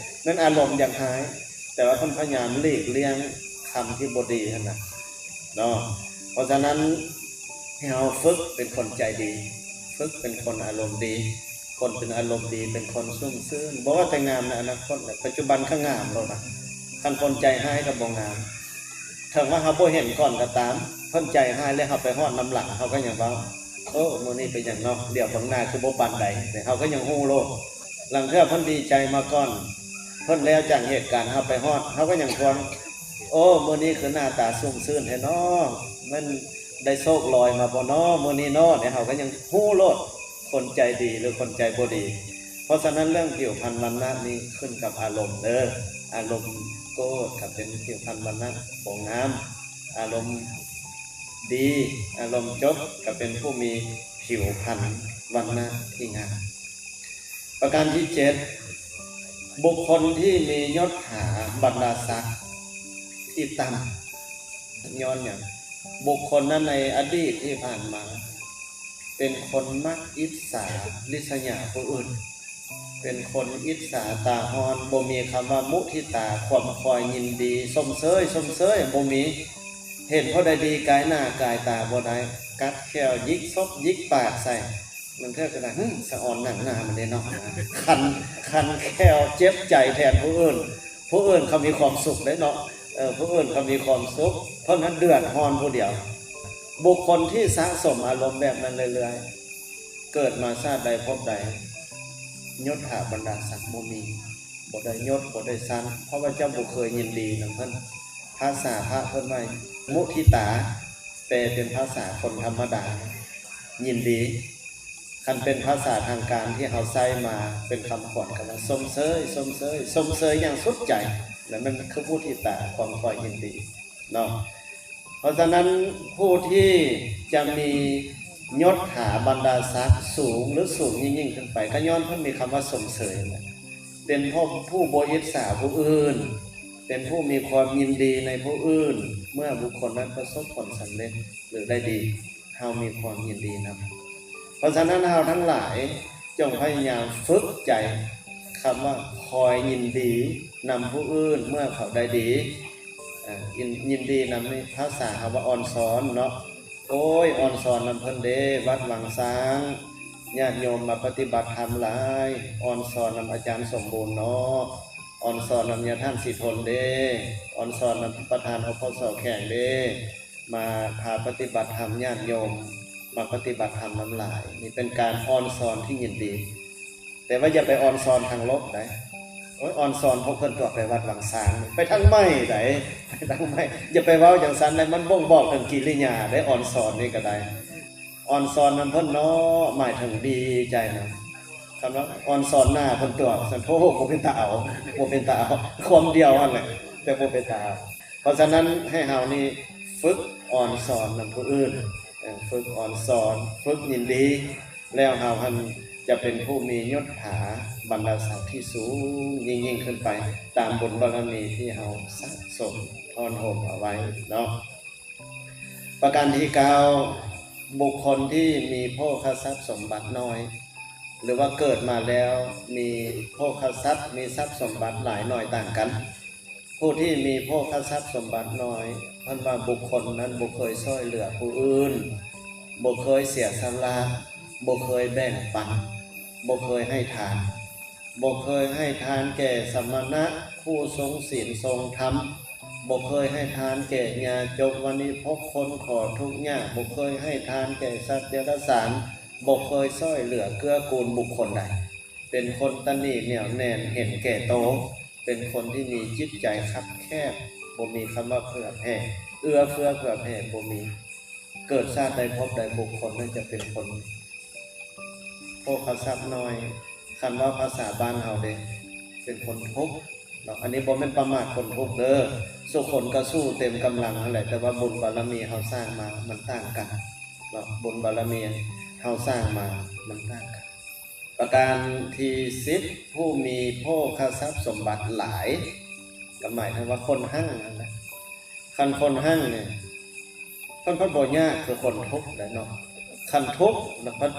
ນັ້ນອາລົມຢາກຮ້າຍ, ແຕ່ວ່າເພິ່ນພະຍາຍາມຫຼີກລ່ຽງຄຳທີ່ບໍ່ດີຫັ້ນນະເນາະ. ເພາະສະນັ້ນ ໃຫ້ເຮົາຝຶກເປັນຄົນໃຈດີ, ຝຶກເປັນຄົນອາລົມດີ. ຄົນເປັນອາລົມດີ ເປັນຄົນຊຸ່ມຊື່ນ, ບໍ່ວ່າແຕ່ງາມໃນອະນາຄົດ, ປັດຈຸບັນກໍງາມໂລດນະ. ຄັນຄົນໃຈຮ້າຍກໍບໍ່ງາມ. ເຖິງວ່າເຮົາບໍ່ເຫັນກ່ອນກໍຕາມ, ເພິ່ນໃຈຮ້າຍແລ້ວເຮົາໄປຮອດນຳຫຼັງ, ເຮົາກໍຍັງເວົ້າ, ໂອ້ ມື້ນີ້ເປັນຫຍັງເນາະ, ດຽວເບິ່ງໜ້າຄືບໍ່ປານໃດ, ເຮົາກໍຍັງຮູ້ໂລດ. ລາງເທື່ອເພິ່ນດີໃຈມາກ່ອນ, ເພິ່ນແລ້ວຈາກເຫດການ, ເຮົາໄປຮອດ, ເຮົາກໍຍັງທວງ, ໂອ້ ມື້ນີ້ຄືໜ້າຕາຊຸ່ມຊື່ນແທ້ເນາະ, ແມ່ນ ໄດ້ໂຊກລອຍມາບໍ່ນໍມື້ນີ້ນໍ ແລ້ວເຮົາກໍຍັງຮູ້ໂລດ ຄົນໃຈດີ ຫຼື ຄົນໃຈບໍ່ດີ. ເພາະສະນັ້ນເລື່ອງຜິວພັນວັນນະນີ້ຂຶ້ນກັບອາລົມເດີ. ອາລົມໂກດກໍເປັນຜິວພັນວັນນະບໍ່ງາມ, ອາລົມດີ ອາລົມຈົບກໍເປັນຜູ້ມີຜິວພັນວັນນະທີ່ງາມ. ປະການທີເຈັດ ບຸກຄົນທີ່ມີຍົດຖາບັນດາສັກທີ່ຕ່ຳ ຍ້ອນຫຍັງ? ບຸກຄົນນັ້ນໃນອະດີດທີ່ຜ່ານມາ ເປັນຄົນມັກອິດສາລິສຍາຜູ້ອື່ນ, ເປັນຄົນອິດສາຕາຮ້ອນ, ບໍ່ມີຄຳວ່າມຸທິຕາ ຄວາມຄອຍຍິນດີ ຊົມເຊີຍ ຊົມເຊີຍ ບໍ່ມີ. ເຫັນຜູ້ໃດດີກາຍໜ້າກາຍຕາບໍ່ໄດ້ ກັດແຂ້ວ ຍິກສົບ ຍິກປາກໃສ່. ບາງເທື່ອກໍໄດ້ ຫຶ ສະອອນໜັງໜ້າມັນເດ້ເນາະ ຄັນ ຄັນແຂ້ວເຈັບໃຈແທນຜູ້ອື່ນ. ຜູ້ອື່ນເຂົາມີຄວາມສຸກເດ້ເນາະ ເອີ ຜູ້ອື່ນເຂົາມີຄວາມສຸກ ເພາະນັ້ນເດືອດຮ້ອນຜູ້ດຽວ. ບຸກຄົນທີ່ສະສົມອາລົມແບບນັ້ນເລື້ອຍໆ ເກີດມາຊາດໃດພົບໃດ ຍົດຖາບັນດາສັກບໍ່ມີ, ບໍ່ໄດ້ຍົດ ບໍ່ໄດ້ຊັ້ນ ເພາະວ່າເຈົ້າບໍ່ເຄີຍຍິນດີນຳເພິ່ນ. ພາສາພະເພິ່ນວ່າມຸທິຕາ ແປເປັນພາສາຄົນທຳມະດາ ຍິນດີ. ຄັນເປັນພາສາທາງການທີ່ເຮົາໃຊ້ມາເປັນຄຳຂວັນ ກໍວ່າຊົມເຊີຍ ຊົມເຊີຍ ຊົມເຊີຍຢ່າງສຸດໃຈ ແລະ ມັນຄືມຸທິຕາ ຄວາມຄອຍຍິນດີເນາະ. ເພາະສະນັ້ນ ຜູ້ທີ່ຈະມີຍົດຖາບັນດາສັກສູງ ຫຼື ສູງຍິ່ງໆຂຶ້ນໄປ ກໍຍ້ອນເພິ່ນມີຄຳວ່າຊົມເຊີຍນັ້ນແຫຼະ. ເປັນຜູ້ ຜູ້ບໍ່ອິດສາຜູ້ອື່ນ, ເປັນຜູ້ມີຄວາມຍິນດີໃນຜູ້ອື່ນ ເມື່ອບຸກຄົນນັ້ນປະສົບຜົນສຳເລັດ ຫຼື ໄດ້ດີ ເຮົາມີຄວາມຍິນດີນຳ. ເພາະສະນັ້ນ ເຮົາທັງຫຼາຍຈົ່ງພະຍາຍາມຝຶກໃຈ ຄຳວ່າຄອຍຍິນດີນຳຜູ້ອື່ນເມື່ອເຂົາໄດ້ດີ. ເອີ ຍິນ ຍິນດີນຳນີ້ພາສາເຮົາວ່າອ່ອນຊອນເນາະ. ໂອ້ຍ ອ່ອນຊອນນຳເພິ່ນເດ້ ວັດວັງຊ້າງ ຍາດໂຍມມາປະຕິບັດທຳຫຼາຍ, ອ່ອນຊອນນຳອາຈານສົມບູນເນາະ, ອ່ອນຊອນນຳຍາທ່ານສີທົນເດ້, ອ່ອນຊອນນຳປະທານ ອພສ ແຂງເດ້. ມາພາປະຕິບັດທຳ ຍາດໂຍມມາປະຕິບັດທຳນຳຫຼາຍ. ນີ້ເປັນການອ່ອນຊອນທີ່ຍິນດີ, ແຕ່ວ່າຢ່າໄປອ່ອນຊອນທາງລົບໃດ໋. ໂອ້ຍ ອ່ອນຊອນພວກເພິ່ນຕົວະໄປວັດວັງຊ້າງ ໄປທາງໃໝ່ໃດ໋ ໄປທາງໃໝ່. ຢ່າໄປເວົ້າຈັ່ງຊັ້ນໃດ໋, ມັນບົ່ງບອກເຖິງກິລິຍາໄດ໋. ອ່ອນຊອນນີ້ກໍໄດ້ ອ່ອນຊອນນຳເພິ່ນເນາະ ໝາຍເຖິງດີໃຈນຳ. ຄຳວ່າອ່ອນຊອນໜ້າເພິ່ນຕົວະ ຊັ້ນ ໂທ້ ບໍ່ເປັນຕາເອົາ ບໍ່ເປັນຕາເອົາ. ຄວາມດຽວຫັ້ນແຫຼະ ແຕ່ບໍ່ເປັນຕາເອົາ. ເພາະສະນັ້ນ ໃຫ້ເຮົານີ້ຝຶກອ່ອນຊອນນຳຜູ້ອື່ນ, ເອີ ຝຶກອ່ອນຊອນ ຝຶກຍິນດີ, ແລ້ວເຮົາຫັ້ນຈະເປັນຜູ້ມີຍົດຖາບັນດາສັກທີ່ສູງຍິ່ງໆຂຶ້ນໄປ ຕາມບຸນບາລະມີທີ່ເຮົາສະສົມທ້ອນໂຮມເອົາໄວ້ເນາະ. ປະການທີເກົ້າ ບຸກຄົນທີ່ມີໂພຄະຊັບສົມບັດໜ້ອຍ ຫຼືວ່າເກີດມາແລ້ວມີໂພຄະຊັບ ມີຊັບສົມບັດຫຼາຍໜ້ອຍຕ່າງກັນ. ຜູ້ທີ່ມີໂພຄະຊັບສົມບັດໜ້ອຍ ເພິ່ນວ່າບຸກຄົນນັ້ນບໍ່ເຄີຍຊ່ອຍເຫຼືອຜູ້ອື່ນ, ບໍ່ເຄີຍເສຍສະຫຼະ, ບໍ່ເຄີຍແບ່ງປັນ, ບໍ່ເຄີຍໃຫ້ທານ, ບໍ່ເຄີຍໃຫ້ທານແກ່ສະມະນະ ຜູ້ຊົງສິນຊົງທຳ, ບໍ່ເຄີຍໃຫ້ທານແກ່ຍາຈົກວະນິພົກ ຄົນຂໍທຸກຍາກ, ບໍ່ເຄີຍໃຫ້ທານແກ່ສັດເດຍລະສານ, ບໍ່ເຄີຍຊ່ອຍເຫຼືອເກື້ອກູນບຸກຄົນໃດ. ເປັນຄົນຕະໜີ່ໜຽວແໜ້ນ ເຫັນແກ່ໂຕ, ເປັນຄົນທີ່ມີຈິດໃຈຄັບແຄບ, ບໍ່ມີຄຳວ່າເຜື່ອແຜ່, ເອື້ອເຟື້ອເຜື່ອແຜ່ບໍ່ມີ. ເກີດຊາດໃດພົບໃດ ບຸກຄົນນັ້ນຈະເປັນຄົນໂພຄະຊັບໜ້ອຍ, ຄັນເວົ້າພາສາບ້ານເຮົາເດ້ ເປັນຄົນທຸກເນາະ. ອັນນີ້ບໍ່ແມ່ນປະໝາດຄົນທຸກເດີ, ສູ່ຄົນກໍສູ້ເຕັມກຳລັງຫັ້ນແຫຼະ, ແຕ່ວ່າບຸນບາລະມີເຮົາສ້າງມາມັນຕ່າງກັນເນາະ, ບຸນບາລະມີເຮົາສ້າງມາມັນຕ່າງກັນ. ປະການທີສິບ ຜູ້ມີໂພຄະຊັບສົມບັດຫຼາຍ ກໍໝາຍເຖິງວ່າຄົນຮັ່ງນັ້ນແຫຼະ. ຄັນຄົນຮັ່ງນີ້ ເພິ່ນພັດບໍ່ຍາກຄືຄົນທຸກແຫຼະເນາະ. ຄັນທຸກແລ້ວພັດ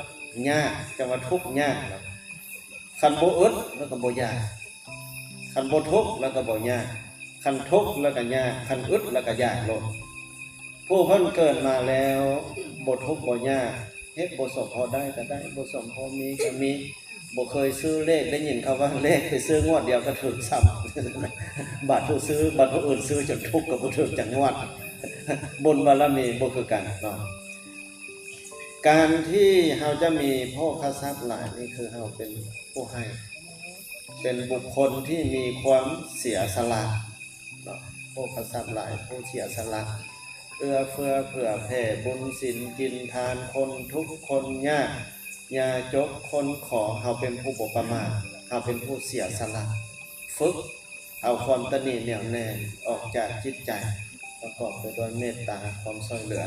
ຍາກ, ຈັ່ງວ່າທຸກຍາກເນາະ. ຄັນບໍ່ອຶດແລ້ວກໍບໍ່ຍາກ, ຄັນບໍ່ທຸກແລ້ວກໍບໍ່ຍາກ, ຄັນທຸກແລ້ວກໍຍາກ, ຄັນອຶດແລ້ວກໍຍາກໂລດ. ຜູ້ເພິ່ນເກີດມາແລ້ວບໍ່ທຸກບໍ່ຍາກ, ເຮັດບໍ່ສົມພໍໄດ້ກໍໄດ້, ບໍ່ສົມພໍມີກໍມີ, ບໍ່ເຄີຍຊື້ເລກ, ໄດ້ຍິນເຂົາວ່າເລກໄປຊື້ງວດດຽວກໍຖືກຊ້ຳ. ບາດຜູ້ຊື້, ບາດຜູ້ອື່ນຊື້ຈົນທຸກກໍບໍ່ຖືກຈັກງວດ. ບຸນບາລະມີບໍ່ຄືກັນເນາະ. ການທີ່ເຮົາຈະມີໂພຄະຊັບຫຼາຍນີ້ ຄືເຮົາເປັນຜູ້ໃຫ້, ເປັນບຸກຄົນທີ່ມີຄວາມເສຍສະຫຼະເນາະ, ໂພຄະຊັບຫຼາຍ, ຜູ້ເສຍສະຫຼະ. ເອື້ອເຟື້ອເຜື່ອແຜ່ບຸນສິນກິນທານຄົນທຸກຄົນຍາກ ຢ່າຈົກຄົນຂໍ ເຮົາເປັນຜູ້ບໍ່ປະໝາດ ເຮົາເປັນຜູ້ເສຍສະຫຼະ ຝຶກເອົາຄວາມຕະໜີ້ແໜວແໜ້ອອກຈາກຈິດໃຈ ປະກອບໄປດ້ວຍເມດຕາ ຄວາມຊ່ອຍເຫຼືອ.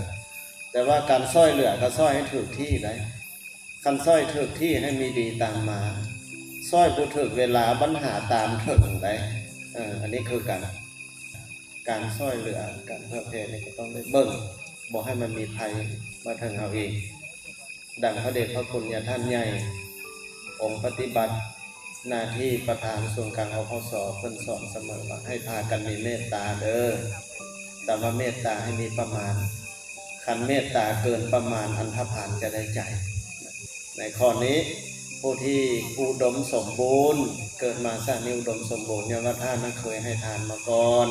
ແຕ່ວ່າການຊ່ອຍເຫຼືອກໍຊ່ອຍໃຫ້ຖືກທີ່ໄດ໋ ຄັນຊ່ອຍຖືກທີ່ໃຫ້ມີດີຕາມມາ ຊ່ອຍບໍ່ຖືກເວລາບັນຫາຕາມເຖິງໄດ໋. ເອີ ອັນນີ້ຄືກັນ ການຊ່ອຍເຫຼືອ ການເຜື່ອແຜ່ນີ້ກໍຕ້ອງໄດ້ເບິ່ງ ບໍ່ໃຫ້ມັນມີໄພມາເຖິງເຮົາອີກ. ດັ່ງພະເດດພະຄຸນຍາທ່ານໃຫຍ່ ອົງປະຕິບັດໜ້າທີ່ປະທານສູນກາງ ອພສ ເພິ່ນສອນສະເໝີວ່າ ໃຫ້ພາກັນມີເມດຕາເດີ ແຕ່ວ່າເມດຕາໃຫ້ມີປະມານ ຄັນເມດຕາເກີນປະມານ ອັນທະພານຈະໄດ້ໃຈ. ໃນຂໍ້ນີ້ ຜູ້ທີ່ອຸດົມສົມບູນ ເກີດມາຊາດນີ້ອຸດົມສົມບູນ ຍ້ອນວ່າທ່ານນັ້ນເຄີຍໃຫ້ທານມາກ່ອນ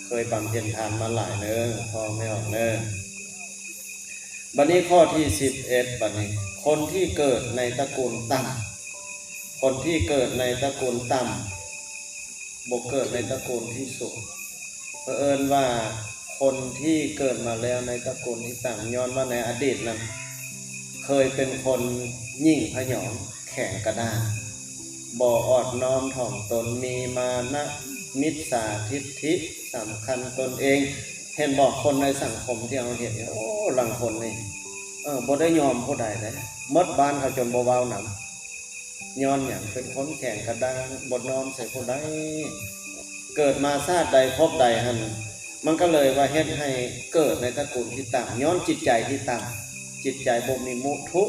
ເຄີຍບຳເພັນທານມາຫຼາຍເນີ ພໍ່ແມ່ອອກເນີ. ບັດນີ້ຂໍ້ທີສິບເອັດ ບັດນີ້ ຄົນທີ່ເກີດໃນຕະກູນຕ່ຳ ຄົນທີ່ເກີດໃນຕະກູນຕ່ຳ ບໍ່ເກີດໃນຕະກູນທີ່ສູງ ເພິ່ນເອີ້ນວ່າຄົນທີ່ເກີດມາແລ້ວໃນຕະກູນທີ່ຕ່ຳ ຍ້ອນວ່າໃນອະດີດນັ້ນ ເຄີຍເປັນຄົນຫຍິ່ງພະຫຍອງ ແຂງກະດ້າງ ບໍ່ອ່ອນນ້ອມຖ່ອມຕົນ ມີມານະ ມິດສາທິດຖິ ສຳຄັນຕົນເອງ. ເຫັນບໍ່ ຄົນໃນສັງຄົມທີ່ເຮົາເຫັນນີ້ ໂອ້ ລາງຄົນນີ້ ເອີ ບໍ່ໄດ້ຍອມຜູ້ໃດເດ້ ໝົດບ້ານເຂົາຈົນບໍ່ເວົ້ານຳ. ຍ້ອນຫຍັງ? ເປັນຄົນແຂງກະດ້າງ ບໍ່ນ້ອມໃສ່ຜູ້ໃດ. ເກີດມາຊາດໃດພົບໃດຫັ້ນ ມັນກໍເລີຍວ່າເຮັດໃຫ້ເກີດໃນຕະກູນທີ່ຕ່ຳ ຍ້ອນຈິດໃຈທີ່ຕ່ຳ ຈິດໃຈບໍ່ມີມຸທຸ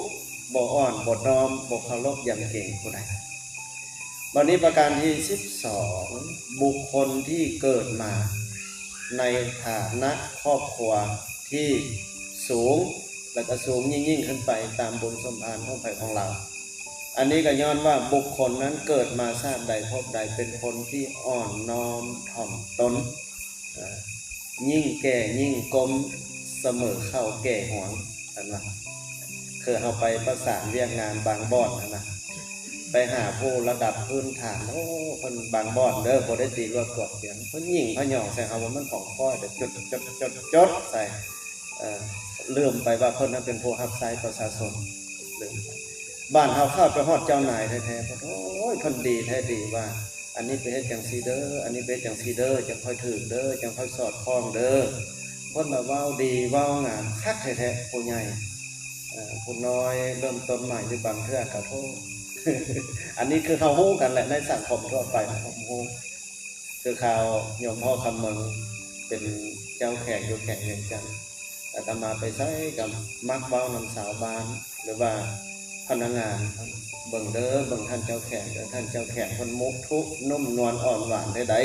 ບໍ່ອ່ອນ ບໍ່ນ້ອມ ບໍ່ເຄົາລົບຢຳເກງຜູ້ໃດ. ບັດນີ້ປະການທີສິບສອງ ບຸກຄົນທີ່ເກີດມາໃນຖານະຄອບຄົວທີ່ສູງ ແລະກໍສູງຍິ່ງໆຂຶ້ນໄປຕາມບຸນສົມພານຂອງໃຜຂອງລາວ. ອັນນີ້ກໍຍ້ອນວ່າບຸກຄົນນັ້ນເກີດມາຊາດໃດພົບໃດເປັນຄົນທີ່ອ່ອນນ້ອມຖ່ອມຕົນ ອາ ຍິ່ງແກ່ຍິ່ງກົ້ມ ສະເໝີເຂົ້າແກ່ຫວງ ເພິ່ນວ່າ ຄືເຮົາໄປປະສານວຽກງານບາງບ່ອນຫັ້ນນະ ໄປຫາຜູ້ລະດັບພື້ນຖານ ໂອ້ ເພິ່ນບາງບ່ອນເດີ ບໍ່ໄດ້ຕີລວດກວດກຽງ ເພິ່ນຫຍິງພະຫຍອງໃສ່ເຮົາວ່າມັນຂອງຂ້ອຍ ແບບຈົດໆໆໃສ່ ເອີ ລືມໄປວ່າເພິ່ນນັ້ນເປັນຜູ້ຮັບໃຊ້ປະຊາຊົນ ລືມໄປ. ບ້ານເຮົາເຂົ້າໄປຮອດເຈົ້ານາຍແທ້ໆ ໂອ້ຍ ເພິ່ນດີແທ້ດີວ່າ ອັນນີ້ໄປເຮັດຈັ່ງຊີ້ເດີ ອັນນີ້ໄປເຮັດຈັ່ງຊີ້ເດີ ຈັ່ງຄ່ອຍຖືກເດີ ຈັ່ງຄ່ອຍສອດຄ່ອງເດີ. ເພິ່ນລະເວົ້າດີເວົ້າງາມຄັກແທ້ໆ ຜູ້ໃຫຍ່ ເອີ ຜູ້ນ້ອຍເລີ່ມຕົ້ນໃໝ່ ຫຼືບາງເທື່ອກໍ ໂທ້ ອັນນີ້ຄືເຮົາຮູ້ກັນແຫຼະ ໃນສັງຄົມທົ່ວໄປເຮົາຮູ້. ຄືຂ່າວໂຍມພໍ່ຄຳເມືອງ ເປັນເຈົ້າແຂກຢູ່ແຂວງວຽງຈັນ ອາດຕະມາໄປໃສກໍມັກເວົ້ານຳຊາວບ້ານ ຫຼືວ່າພະນັກງານ ເບິ່ງເດີ ເບິ່ງທ່ານເຈົ້າແຂກເດີ ທ່ານເຈົ້າແຂກເພິ່ນມຸທຸນຸ້ມນວນອ່ອນຫວານແທ້ໃດ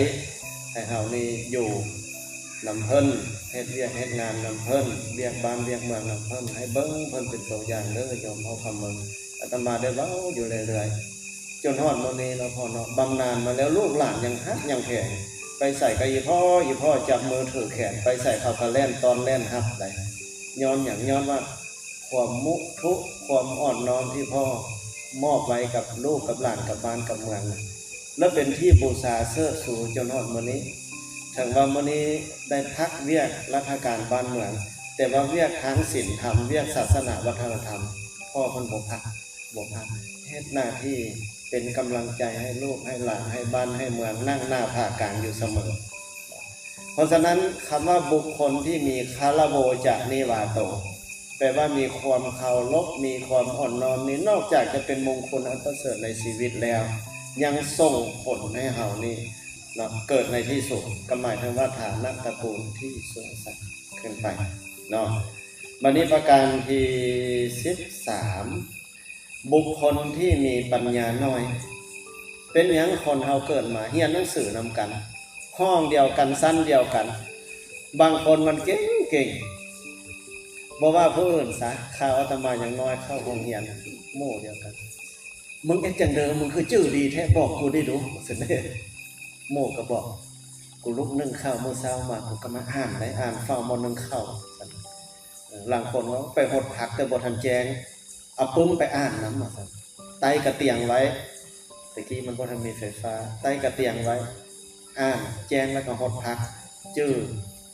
ໃຫ້ເຮົານີ້ຢູ່ນຳເພິ່ນ ເຮັດວຽກເຮັດງານນຳເພິ່ນ ວຽກບ້ານວຽກເມືອງນຳເພິ່ນ ໃຫ້ເບິ່ງເພິ່ນເປັນຕົວຢ່າງເດີ ໂຍມເຮົາຄຳເມືອງ. ອາດຕະມາໄດ້ເວົ້າຢູ່ເລື້ອຍໆ ຈົນຮອດມື້ນີ້ເນາະພໍ່ເນາະ ບຳນານມາແລ້ວ ລູກຫຼານຍັງຮັກຍັງແພງ ໄປໃສກໍອີ່ພໍ່ ອີ່ພໍ່ຈັບມືຖືແຂນ ໄປໃສເຂົາກໍແລ່ນຕ້ອນແລ່ນຮັບໄດ໋. ຍ້ອນຫຍັງ? ຍ້ອນວ່າຄວາມມຸທຸ ຄວາມອ່ອນນ້ອມທີ່ພໍ່ມອບໄວ້ກັບລູກກັບຫຼານ ກັບບ້ານກັບເມືອງ ແລະເປັນທີ່ບູຊາເຊີດຊູຈົນຮອດມື້ນີ້. ເຖິງວ່າມື້ນີ້ໄດ້ພັກວຽກລັດຖະການບ້ານເມືອງ ແຕ່ວ່າວຽກທາງສິນທຳ ວຽກສາສະໜາວັດທະນະທຳ ພໍ່ເພິ່ນບໍ່ພັກ ບໍ່ພັກ ເຮັດໜ້າທີ່ເປັນກຳລັງໃຈໃຫ້ລູກໃຫ້ຫຼານ ໃຫ້ບ້ານໃຫ້ເມືອງ ນັ່ງໜ້າຜາກາງຢູ່ສະເໝີ. ເພາະສະນັ້ນ ຄຳວ່າບຸກຄົນທີ່ມີຄາລະໂວຈະນິວາໂຕ ແປວ່າມີຄວາມເຄົາລົບ ມີຄວາມອ່ອນນ້ອມນີ້ ນອກຈາກຈະເປັນມຸງຄຸນອັນປະເສີດໃນຊີວິດແລ້ວ ຍັງສົ່ງຜົນໃຫ້ເຮົານີ້ເນາະ ເກີດໃນທີ່ສູງ ກໍໝາຍເຖິງວ່າຖານະຕະກູນທີ່ສູງສັກຂຶ້ນໄປເນາະ. ບັດນີ້ປະການທີສິບສາມ ບຸກຄົນທີ່ມີປັນຍາໜ້ອຍ. ເປັນຫຍັງຄົນເຮົາເກີດມາຮຽນໜັງສືນຳກັນ ຫ້ອງດຽວກັນ ຊັ້ນດຽວກັນ ບາງຄົນມັນເກັ່ງໆ ບໍ່ວ່າຜູ້ອື່ນຊະ ຂ່າວອາດຕະມາຍັງນ້ອຍເຂົ້າໂຮງຮຽນໝູ່ດຽວກັນ ມຶງເຮັດຈັ່ງໃດ ມຶງຄືຈື່ດີແທ້ ບອກກູນີ້ດູ ວ່າຊັ້ນເດ້. ໝູ່ກໍບອກ ກູລຸກໜຶ້ງເຂົ້າມື້ເຊົ້າມາ ກູກໍມາອ່ານໄດ໋ ອ່ານເຝົ້າໝໍ້ໜຶ້ງເຂົ້າ ວ່າຊັ້ນ. ເອີ ລາງຄົນວ່າໄປຫົດຜັກແຕ່ບໍ່ທັນແຈ້ງ ເອົາປຶ້ມໄປອ່ານນຳ ວ່າຊັ້ນ. ໄຕ້ກະຕຽງໄວ້ ແຕ່ກີ້ມັນບໍ່ທັນມີໄຟຟ້າ ໄຕ້ກະຕຽງໄວ້ ອ່ານ ແຈ້ງແລ້ວກໍຫົດຜັກ ຈື່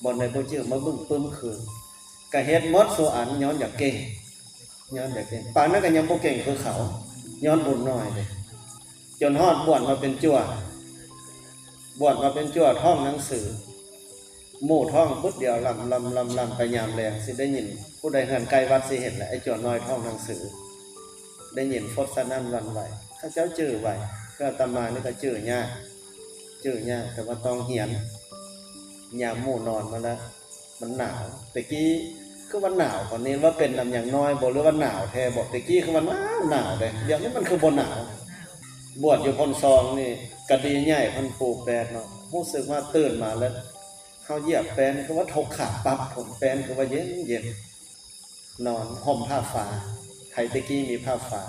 ບ່ອນໃດບໍ່ຈື່ມາບຶ້ງປຶ້ມຄືນ ກະເຮັດໝົດສູ່ອັນ ຍ້ອນຢາກເກັ່ງ ຍ້ອນຢາກເກັ່ງ. ປານນັ້ນກະຍັງບໍ່ເກັ່ງຄືເຂົາ ຍ້ອນບຸນໜ້ອຍເດ້. ຈົນຮອດບວດມາເປັນຈົວ ບວດມາເປັນຈົວ ທ່ອງໜັງສື ໝູ່ທ່ອງປຶດດຽວ ລຳ ລຳ ລຳ ລຳໄປຍາມແລງ ຊິໄດ້ຍິນ ຜູ້ໃດເຮືອນໃກ້ວັດຊິເຫັນແຫຼະ ໄອ້ຈົວນ້ອຍທ່ອງໜັງສື ໄດ້ຍິນຟົດສະໜັ່ນຫວັ່ນໄຫວ. ເຂົາເຈົ້າຈື່ໄວ ຄືອາດຕະມານີ້ກະຈື່ຍາກ ຈື່ຍາກ ແຕ່ວ່າຕ້ອງຮຽນ. ຍາມໝູ່ນອນມາແລ້ວ ມັນໜາວ ແຕ່ກີ້ຄືວ່າໜາວ ບັດນີ້ວ່າເປັນນຳຫຍັງນ້ອຍບໍ່ ຫຼືວ່າໜາວແທ້ບໍ່? ແຕ່ກີ້ຄືວ່າໜາວໜາວເດ້ ດຽວນີ້ມັນຄືບໍ່ໜາວ. ບວດຢູ່ພົນຊອງນີ້ ກະດີໃຫຍ່ເພິ່ນປູແປນເນາະ ຮູ້ສຶກວ່າຕື່ນມາແລ້ວ ເຮົາຢຽບແປ້ນຄືວ່າທົກຂາປັບ ຜົນແປ້ນຄືວ່າເຢັນໆ ນອນຫົ່ມຜ້າຝາ ໃຜແຕ່ກີ້ມີຜ້າຝາ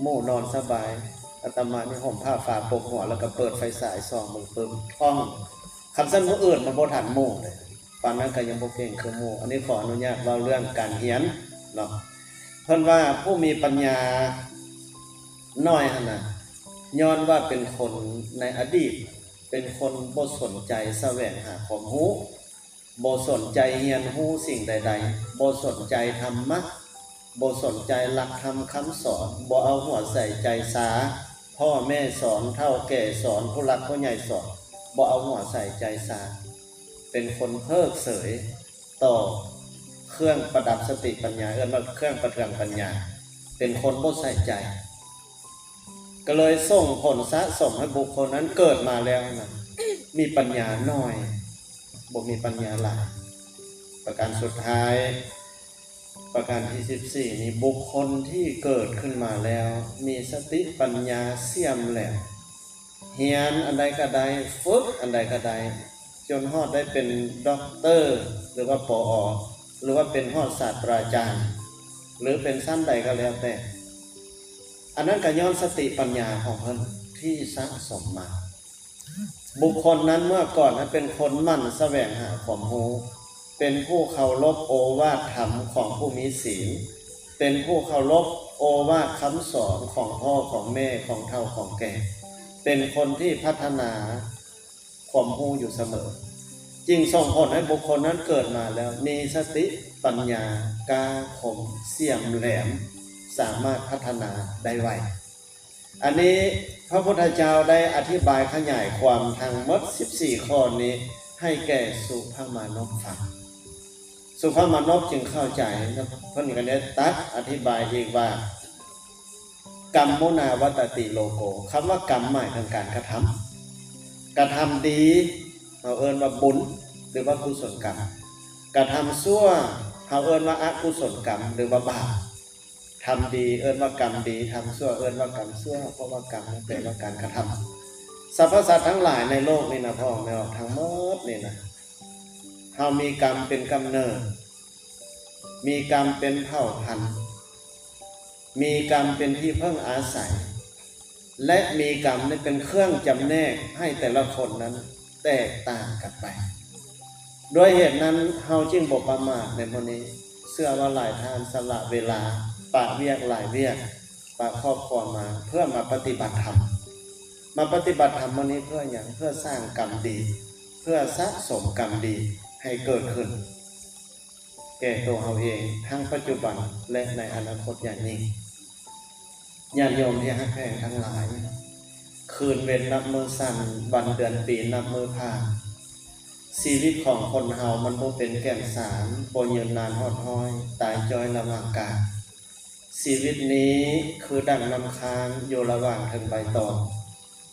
ໝູ່ນອນສະບາຍ ອາດຕະມານີ້ຫົ່ມຜ້າຝາປົກຫົວ ແລ້ວກະເປີດໄຟສາຍສ່ອງເບິ່ງປຶ້ມ ທ່ອງ. ຄັນຊັ້ນມື້ອື່ນມັນບໍ່ທັນໝູ່ເດ້ ປານນັ້ນກະຍັງບໍ່ເກັ່ງຄືໝູ່. ອັນນີ້ຂໍອະນຸຍາດເວົ້າເລື່ອງການຮຽນເນາະ. ເພິ່ນວ່າຜູ້ມີປັນຍານ້ອຍຫັ້ນນະ ຍ້ອນວ່າເປັນຄົນໃນອະດີດ ເປັນຄົນບໍ່ສົນໃຈສະແຫວງຫາຄວາມຮູ້ ບໍ່ສົນໃຈຮຽນຮູ້ສິ່ງໃດໆ ບໍ່ສົນໃຈທຳມະ ບໍ່ສົນໃຈຫຼັກທຳຄຳສອນ ບໍ່ເອົາຫົວໃສ່ໃຈຊາ ພໍ່ແມ່ສອນ ເຖົ້າແກ່ສອນ ຜູ້ຫຼັກຜູ້ໃຫຍ່ສອນ ບໍ່ເອົາຫົວໃສ່ໃຈຊາ ເປັນຄົນເພີກເສີຍຕໍ່ເຄື່ອງປະດັບສະຕິປັນຍາ ເອີ້ນວ່າເຄື່ອງປະເທືອງປັນຍາ ເປັນຄົນບໍ່ໃສ່ໃຈ. ກະເລີຍສົ່ງຜົນສະສົມໃຫ້ບຸກຄົນນັ້ນເກີດມາແລ້ວນະ ມີປັນຍາໜ້ອຍ ບໍ່ມີປັນຍາຫຼາຍ. ປະການສຸດທ້າຍ ປະການທີສິບສີ່ນີ້ ບຸກຄົນທີ່ເກີດຂຶ້ນມາແລ້ວ ມີສະຕິປັນຍາສ່ຽມແຫຼມ ຮຽນອັນໃດກະໄດ້ ຝຶກອັນໃດກະໄດ້ ຈົນຮອດໄດ້ເປັນດັອກເຕີ ຫຼືວ່າ ປອ ຫຼືວ່າເປັນຮອດສາດຕະຈານ ຫຼືເປັນຊັ້ນໃດກະແລ້ວແຕ່ ອັນນັ້ນກະຍ້ອນສະຕິປັນຍາຂອງເພິ່ນທີ່ສະສົມມາ. ບຸກຄົນນັ້ນເມື່ອກ່ອນນັ້ນເປັນຄົນໝັ່ນສະແຫວງຫາຄວາມຮູ້ ເປັນຜູ້ເຄົາລົບໂອວາດທຳຂອງຜູ້ມີສີນ ເປັນຜູ້ເຄົາລົບໂອວາດຄຳສອນຂອງພໍ່ຂອງແມ່ ຂອງເຖົ້າຂອງແກ່ ເປັນຄົນທີ່ພັດທະນາຄວາມຮູ້ຢູ່ສະເໝີ ຈຶ່ງສົ່ງຜົນໃຫ້ບຸກຄົນນັ້ນເກີດມາແລ້ວມີສະຕິປັນຍາກ້າຄົມ ສ່ຽມແຫຼມ ສາມາດພັດທະນາໄດ້ໄວ. ອັນນີ້ພະພຸດທະເຈົ້າໄດ້ອະທິບາຍຂະຫຍາຍຄວາມທັງໝົດສິບສີ່ຂໍ້ນີ້ໃຫ້ແກ່ສຸພະມານົບຟັງ. ສຸພະມານົບຈຶ່ງເຂົ້າໃຈ ເພິ່ນກະໄດ້ຕັດອະທິບາຍອີກວ່າ ກຳມຸນາວັດຕະຕິໂລໂກ ຄຳວ່າກຳໝາຍເຖິງການກະທຳ ກະທຳດີເຮົາເອີ້ນວ່າບຸນ ຫຼືວ່າກຸສົນກຳ ກະທຳຊົ່ວເຮົາເອີ້ນວ່າອະກຸສົນກຳ ຫຼືວ່າບາບ ທຳດີເອີ້ນວ່າກຳດີ ທຳຊົ່ວເອີ້ນວ່າກຳຊົ່ວ ເພາະວ່າກຳແປວ່າການກະທຳ. ສັບພະສັດທັງຫຼາຍໃນໂລກນີ້ນະ ພໍ່ແມ່ ທັງໝົດນີ້ນະ ເຮົາມີກຳເປັນກຳເນີດ ມີກຳເປັນເຜົ່າພັນ ມີກຳເປັນທີ່ເພິ່ງອາໄສ ແລະ ມີກຳນີ້ເປັນເຄື່ອງຈຳແນກໃຫ້ແຕ່ລະຄົນນັ້ນແຕກຕ່າງກັນໄປ. ດ້ວຍເຫດນັ້ນ ເຮົາຈຶ່ງບໍ່ປະໝາດໃນມື້ນີ້ ເຊື່ອວ່າຫຼາຍທ່ານສະຫຼະເວລາ ປະວຽກຫຼາຍວຽກ ປະຄອບຄົວມາ ເພື່ອມາປະຕິບັດທຳ. ມາປະຕິບັດທຳມື້ນີ້ເພື່ອຫຍັງ? ເພື່ອສ້າງກຳດີ ເພື່ອສະສົມກຳດີໃຫ້ເກີດຂຶ້ນ ແກ່ໂຕເຮົາເອງ ທັງປັດຈຸບັນ ແລະ ໃນອະນາຄົດຢ່າງຍິ່ງ. ຍາດໂຍມທີ່ຮັກແພງທັງຫຼາຍ, ຄືນເວັນນັບມື້ສັ້ນ, ວັນເດືອນປີນັບມື້ຜ່ານ. ຊີວິດຂອງຄົນເຮົາມັນບໍ່ເປັນແກ່ນສານ, ບໍ່ຍືນນານຮອດຮ້ອຍ, ຕາຍຈ້ອຍລະຫວ່າງການ. ຊີວິດນີ້ຄືດັ່ງນ້ຳຄ້າງຢູ່ລະຫວ່າງເທິງໃບຕອງ,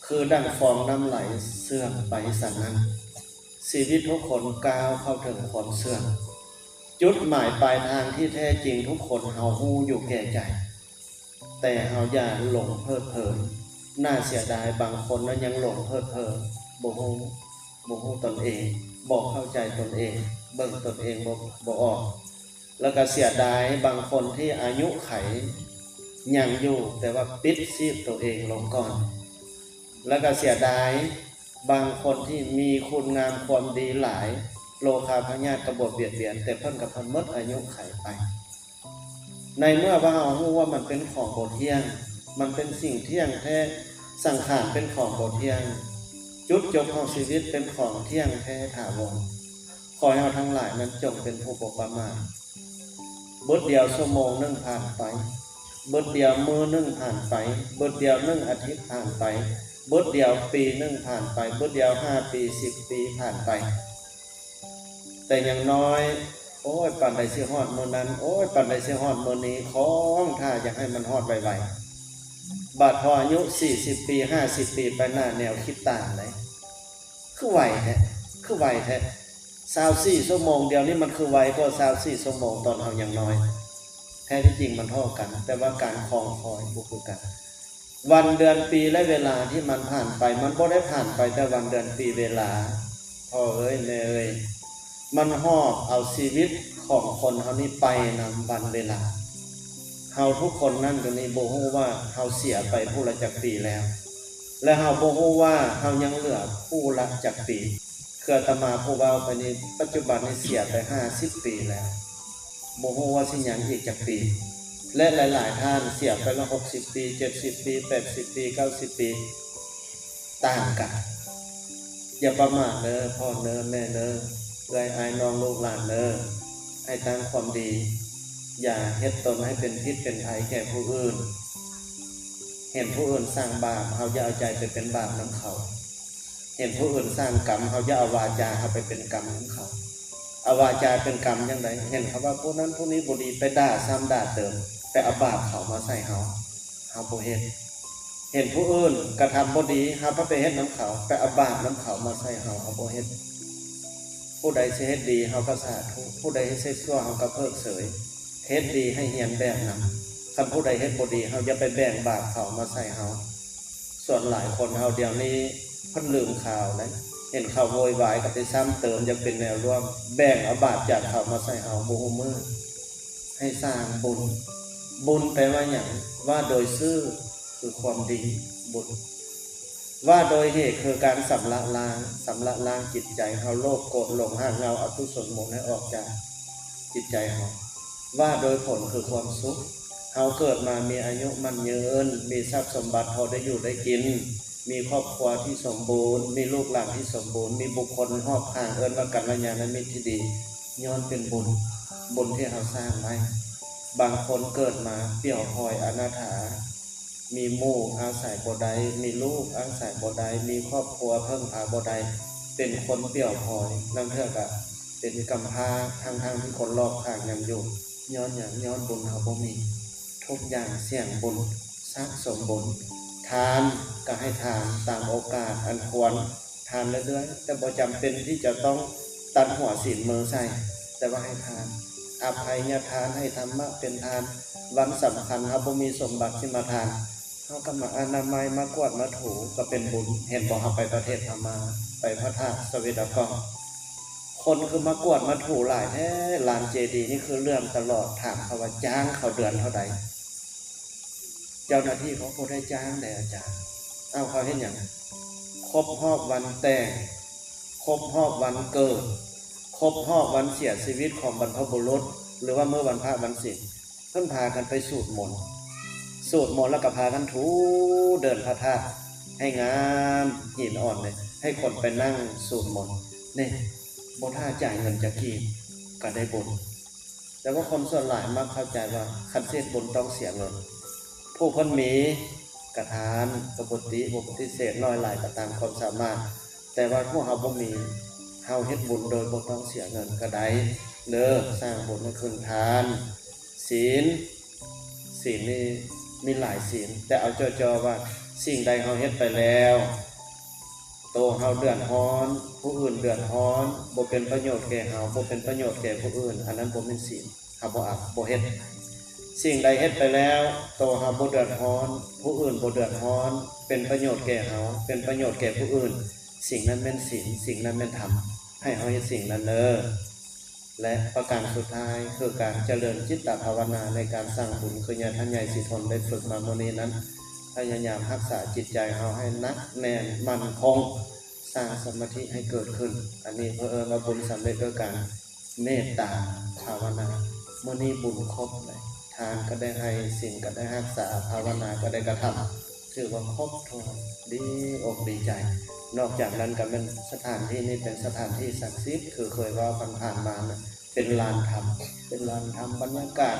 ຄືດັ່ງຟອງນ້ຳໄຫຼເສື່ອມໄປສະນັ້ນ. ຊີວິດທຸກຄົນກ້າວເຂົ້າເຖິງຄວາມເສື່ອມ. ຈຸດໝາຍປາຍທາງທີ່ແທ້ຈິງທຸກຄົນເຮົາຮູ້ຢູ່ແກ່ໃຈ, ແຕ່ເຮົາຢ່າຫຼົງເພີດເພີນ. ໜ້າເສຍດາຍ, ບາງຄົນນັ້ນຍັງຫຼົງເພີດເພີນ, ບໍ່ຮູ້, ບໍ່ຮູ້ຕົນເອງ, ບໍ່ເຂົ້າໃຈຕົນເອງ, ເບິ່ງຕົນເອງບໍ່, ບໍ່ອອກ. ແລ້ວກໍເສຍດາຍບາງຄົນທີ່ອາຍຸໄຂຍັງຢູ່ ແຕ່ວ່າປິດຊີບຕົວເອງລົງກ່ອນ. ແລ້ວກໍເສຍດາຍບາງຄົນທີ່ມີຄຸນງາມຄວາມດີຫຼາຍ, ໂລຄາພະຍາດກະບວດບຽດບຽນ, ແຕ່ເພິ່ນກໍເພິ່ນໝົດອາຍຸໄຂໄປ. ໃນເມື່ອວ່າເຮົາຮູ້ວ່າມັນເປັນຂອງບໍ່ທ່ຽງ, ມັນເປັນສິ່ງທ່ຽງແທ້, ສັງຂານເປັນຂອງບໍ່ທ່ຽງ, ຈຸດຈົບຂອງຊີວິດເປັນຂອງທ່ຽງແທ້ຖາວອນ. ຂໍໃຫ້ເຮົາທັງຫຼາຍນັ້ນຈົ່ງເປັນຜູ້ບໍ່ປະໝາດ. ບຶດດຽວຊົ່ວໂມງໜຶ່ງຜ່ານໄປ, ບຶດດຽວມື້ໜຶ່ງຜ່ານໄປ, ບຶດດຽວໜຶ່ງອາທິດຜ່ານໄປ, ບຶດດຽວປີໜຶ່ງຜ່ານໄປ, ບຶດດຽວຫ້າປີ ສິບປີຜ່ານໄປ. ແຕ່ຢ່າງນ້ອຍ ໂອ້ຍ ປານໃດຊິຮອດມື້ນັ້ນ, ໂອ້ຍ ປານໃດຊິຮອດມື້ນີ້, ຂອງຖ້າຢາກໃຫ້ມັນຮອດໄວໆ. ບາດພໍອາຍຸສີ່ສິບປີ ຫ້າສິບປີໄປໜ້າ ແນວຄິດຕ່າງໃດ໋. ຄືໄວແທ້ ຄືໄວແທ້. ຊາວສີ່ຊົ່ວໂມງດຽວນີ້ ມັນຄືໄວກວ່າຊາວສີ່ຊົ່ວໂມງຕອນເຮົາຍັງນ້ອຍ. ແທ້ທີ່ຈິງມັນທໍ່ກັນ, ແຕ່ວ່າການຄອງຄອຍບໍ່ຄືກັນ. ວັນເດືອນປີ ແລະ ເວລາທີ່ມັນຜ່ານໄປ, ມັນບໍ່ໄດ້ຜ່ານໄປແຕ່ວັນເດືອນປີເວລາ. ພໍ່ເອີຍ ແມ່ເອີຍ, ມັນຫອບເອົາຊີວິດຂອງຄົນເຮົານີ້ໄປນຳວັນເວລາ. ເຮົາທຸກຄົນນັ້ນດຽວນີ້ບໍ່ຮູ້ວ່າເຮົາເສຍໄປຜູ້ລະຈັກປີແລ້ວ, ແລະ ເຮົາບໍ່ຮູ້ວ່າເຮົາຍັງເຫຼືອຜູ້ລະຈັກປີ. ຄືອາດຕະມາຜູ້ເວົ້າໄປນີ້ ປັດຈຸບັນນີ້ເສຍໄປຫ້າສິບປີແລ້ວ, ບໍ່ຮູ້ວ່າຊິຍັງອີກຈັກປີ ແລະ ຫຼາຍໆທ່ານເສຍໄປລະຫົກສິບປີ ເຈັດສິບປີ ແປດສິບປີ ເກົ້າສິບປີ ຕ່າງກັນ. ຢ່າປະໝາດເດີ ພໍ່ເດີ ແມ່ເດີ, ເອື້ອຍອ້າຍນ້ອງລູກຫຼານເດີ, ໃຫ້ຕັ້ງຄວາມດີ, ຢ່າເຮັດຕົນໃຫ້ເປັນພິດເປັນໄພແກ່ຜູ້ອື່ນ. ເຫັນຜູ້ອື່ນສ້າງບາບ ເຮົາຢ່າເອົາໃຈໄປເປັນບາບນຳເຂົາ. ເຫັນຜູ້ອື່ນສ້າງກຳ ເຮົາຢ່າເອົາວາຈາເຮົາໄປເປັນກຳນຳເຂົາ. ເອົາວາຈາເປັນກຳຈັ່ງໃດ? ເຫັນເຂົາວ່າຜູ້ນັ້ນຜູ້ນີ້ບໍ່ດີ ໄປດ່າຊ້ຳດ່າເຕີມ, ໄປເອົາບາບເຂົາມາໃສ່ເຮົາ, ເຮົາບໍ່ເຮັດ. ເຫັນຜູ້ອື່ນກະທຳບໍ່ດີ ເຮົາພັດໄປເຮັດນຳເຂົາ, ໄປເອົາບາບນຳເຂົາມາໃສ່ເຮົາ, ເຮົາບໍ່ເຮັດ. ຜູ້ໃດຊິເຮັດດີ ເຮົາກະສາທຸ, ຜູ້ໃດເຮັດຊົ່ວ ເຮົາກະເພີກເສີຍ. ເຮັດດີໃຫ້ຮຽນແບບນຳ. ຄັນຜູ້ໃດເຮັດບໍ່ດີ ເຮົາຢ່າໄປແບ່ງບາບເຂົາມາໃສ່ເຮົາ. ສ່ວນຫຼາຍຄົນເຮົາດຽວນີ້ເພິ່ນລືມຂ່າວແລ້ວ, ເຫັນເຂົາໂວຍວາຍກະໄປຊ້ຳເຕີມ ຢາກເປັນແນວລວມ, ແບ່ງເອົາບາບຈາກເຂົາມາໃສ່ເຮົາ ບໍ່ຮູ້ມື້. ໃຫ້ສ້າງບຸນ. ບຸນແປວ່າຫຍັງ? ວ່າໂດຍຊື່ຄືຄວາມດີ, ບຸນ. ວ່າໂດຍເຫດຄືການຊຳລະລ້າງ, ຊຳລະລ້າງຈິດໃຈເຮົາໂລບໂກດຫຼົງຮາກເຫງົ້າອະກຸສົນມູນໃຫ້ອອກຈາກຈິດໃຈເຮົາ. ວ່າໂດຍຜົນຄືຄວາມສຸກ, ເຮົາເກີດມາມີອາຍຸໝັ້ນຍືນ, ມີຊັບສົມບັດພໍໄດ້ຢູ່ໄດ້ກິນ, ມີຄອບຄົວທີ່ສົມບູນ, ມີລູກຫຼານທີ່ສົມບູນ, ມີບຸກຄົນຮອບຂ້າງເອີ້ນວ່າກັນລະຍານະມິດທີ່ດີ, ຍ້ອນເປັນບຸນ, ບຸນທີ່ເຮົາສ້າງໄວ້. ບາງຄົນເກີດມາປ່ຽວພ້ອຍອະນາຖາ, ມີໝູ່ອາໄສບໍ່ໄດ້, ມີລູກອາໄສບໍ່ໄດ້, ມີຄອບຄົວເພິ່ງພາບໍ່ໄດ້, ເປັນຄົນປ່ຽວພ້ອຍ, ລາງເທື່ອກະເປັນກຳພ້າ ທັງໆທີ່ຄົນລອບຂ້າງຍັງຢູ່. ຍ້ອນຫຍັງ? ຍ້ອນບຸນເຮົາບໍ່ມີ. ທຸກຢ່າງສ່ຽງບຸນ, ສະສົມບຸນ. ທານກະໃຫ້ທານຕາມໂອກາດອັນຄວນ, ທານເລື້ອຍໆ, ແຕ່ບໍ່ຈຳເປັນທີ່ຈະຕ້ອງຕັດຫົວສີນເມືອໃສ່, ແຕ່ວ່າໃຫ້ທານ. ອະໄພຍະທານ, ໃຫ້ທຳມະເປັນທານ. ວັນສຳຄັນເຮົາບໍ່ມີສົມບັດຊິມາທານ, ເຮົາກະມາອະນາໄມ, ມາກວາດມາຖູ ກະເປັນບຸນ. ເຫັນບໍ່? ເຮົາໄປປະເທດພະມ້າ, ໄປພະທາດສະເວດາກອງ, ຄົນຄືມາກວາດມາຖູຫຼາຍແທ້, ລານເຈດີນີ້ຄືເຫຼື້ອມຕະຫຼອດ. ຖາມເຂົາວ່າຈ້າງເຂົາເດືອນເທົ່າໃດ? ເຈົ້າໜ້າທີ່ເຂົາບໍ່ໄດ້ຈ້າງໃດ໋ອາຈານ. ເອົ້າ ເຂົາເຮັດຫຍັງ? ຄົບຮອບວັນແຕ່ງ, ຄົບຮອບວັນເກີດ, ຄົບຮອບວັນເສຍຊີວິດຂອງບັນພະບຸລຸດ ຫຼືວ່າມື້ວັນພະວັນສິນ, ເພິ່ນພາກັນໄປສູດມົນ, ສູດມົນແລ້ວກະພາກັນຖູເດີ່ນພະທາດໃຫ້ງາມ, ຫີນອ່ອນເລີຍ, ໃຫ້ຄົນໄປນັ່ງສູດມົນ. ນີ້ ບໍ່ຖ້າຈ່າຍເງິນຈັກກີບກະໄດ້ບຸນ. ແຕ່ວ່າຄົນສ່ວນຫຼາຍມັກເຂົ້າໃຈວ່າຄັນຊິເຮັດບຸນຕ້ອງເສຍເງິນ. ຜູ້ເພິ່ນມີກະທານ, ກະບໍ່ຕິ, ບໍ່ປະຕິເສດ, ໜ້ອຍຫຼາຍກະຕາມຄວາມສາມາດ. ແຕ່ວ່າພວກເຮົາບໍ່ມີ, ເຮົາເຮັດບຸນໂດຍບໍ່ຕ້ອງເສຍເງິນກະໄດ້ເດີ. ສ້າງບຸນໃຫ້ຂຶ້ນທານ, ສິນ, ສິນນີ້ມີຫຼາຍສິນ, ແຕ່ເອົາຈໍ່ໆວ່າ ສິ່ງໃດເຮົາເຮັດໄປແລ້ວ ໂຕເຮົາເດືອດຮ້ອນ, ຜູ້ອື່ນເດືອດຮ້ອນ, ບໍ່ເປັນປະໂຫຍດແກ່ເຮົາ, ບໍ່ເປັນປະໂຫຍດແກ່ຜູ້ອື່ນ, ອັນນັ້ນບໍ່ແມ່ນສິນ, ເຮົາບໍ່ເອົາ, ບໍ່ເຮັດ. ສິ່ງໃດເຮັດໄປແລ້ວ ໂຕເຮົາບໍ່ເດືອດຮ້ອນ, ຜູ້ອື່ນບໍ່ເດືອດຮ້ອນ, ເປັນປະໂຫຍດແກ່ເຮົາ, ເປັນປະໂຫຍດແກ່ຜູ້ອື່ນ, ສິ່ງນັ້ນແມ່ນສິນ, ສິ່ງນັ້ນແມ່ນທຳ, ໃຫ້ເຮົາເຮັດສິ່ງນັ້ນເດີ. ແລະ ປະການສຸດທ້າຍ ຄືການຈະເລີນຈິດຕະພາວະນາໃນການສ້າງບຸນ ຄືຍາທ່ານໃຫຍ່ສີທົນໄດ້ຝຶກມາມື້ນີ້ນັ້ນ, ພະຍາຍາມຮັກສາຈິດໃຈເຮົາໃຫ້ໜັກແໜ້ນໝັ້ນຄົງ, ສ້າງສະມາທິໃຫ້ເກີດຂຶ້ນ. ອັນນີ້ເພິ່ນເອີ້ນວ່າບຸນສຳເລັດດ້ວຍການເມດຕາພາວະນາ. ມື້ນີ້ບຸນຄົບເລີຍ, ທານກະໄດ້ໃຫ້, ສິນກະໄດ້ຮັກສາ, ພາວະນາກະໄດ້ກະທຳ, ຖືວ່າຄົບຖ້ວນ, ດີອົກດີໃຈ. ນອກຈາກນັ້ນກໍແມ່ນສະຖານທີ່ນີ້ເປັນສະຖານທີ່ສັກສິດ ຄືເຄີຍເວົ້າຜ່ານໆມານະ ເປັນລານທຳ ເປັນລານທຳ ບັນຍາກາດ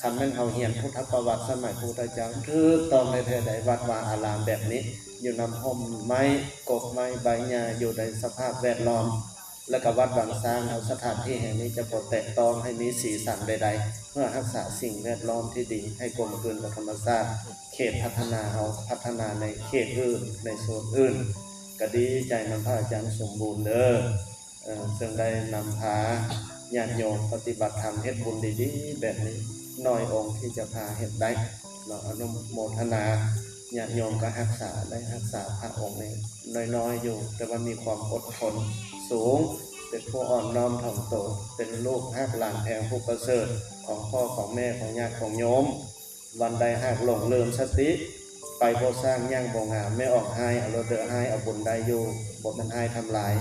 ຄັນແມ່ນເຮົາຮຽນພຸດທະປະຫວັດສະໄໝພຸດທະເຈົ້າ ຖືກຕ້ອງແທ້ໆໃດ ວັດວາອາລາມແບບນີ້ ຢູ່ນຳຮົ່ມໄມ້ ກົກໄມ້ ໃບຫຍ້າ ຢູ່ໃນສະພາບແວດລ້ອມ ແລະກະວັດວາຊ້າງເຮົາ ສະຖານທີ່ແຫ່ງນີ້ຈະບໍ່ແຕະຕ້ອງໃຫ້ມີສີສັນໃດໆ ເພື່ອຮັກສາສິ່ງແວດລ້ອມທີ່ດີໃຫ້ກົມກືນກັບທຳມະຊາດ. ເຂດພັດທະນາເຮົາພັດທະນາໃນເຂດອື່ນ ໃນໂຊນອື່ນກະດີໃຈນຳພະອາຈານສົມບູນເດີ ເຊິ່ງໄດ້ນຳພາຍາດໂຍມປະຕິບັດທຳເຮັດບຸນດີໆແບບນີ້ ໜ້ອຍອົງທີ່ຈະພາເຮັດໄດ້ເນາະ ອະນຸໂມທະນາ. ຍາດໂຍມກໍຮັກສາ ໄດ້ຮັກສາພະອົງນີ້ນ້ອຍໆຢູ່ ແຕ່ວ່າມີຄວາມອົດທົນສູງ ເປັນຜູ້ອ່ອນນ້ອມຖ່ອມໂຕ ເປັນລູກຮັກຫຼານແພງຜູ້ປະເສີດ ຂອງພໍ່ຂອງແມ່ ຂອງຍາດຂອງໂຍມ. ວັນໃດຫາກຫຼົງລືມສະຕິ ໄປບໍ່ຊ້າງ ຍ່າງບໍ່ງາມ ແມ່ອອກຮ້າຍເອົາໂລດເດີ ຮ້າຍເອົາບຸນໄດ້ຢູ່ ບໍ່ແມ່ນຮ້າຍທຳລາຍ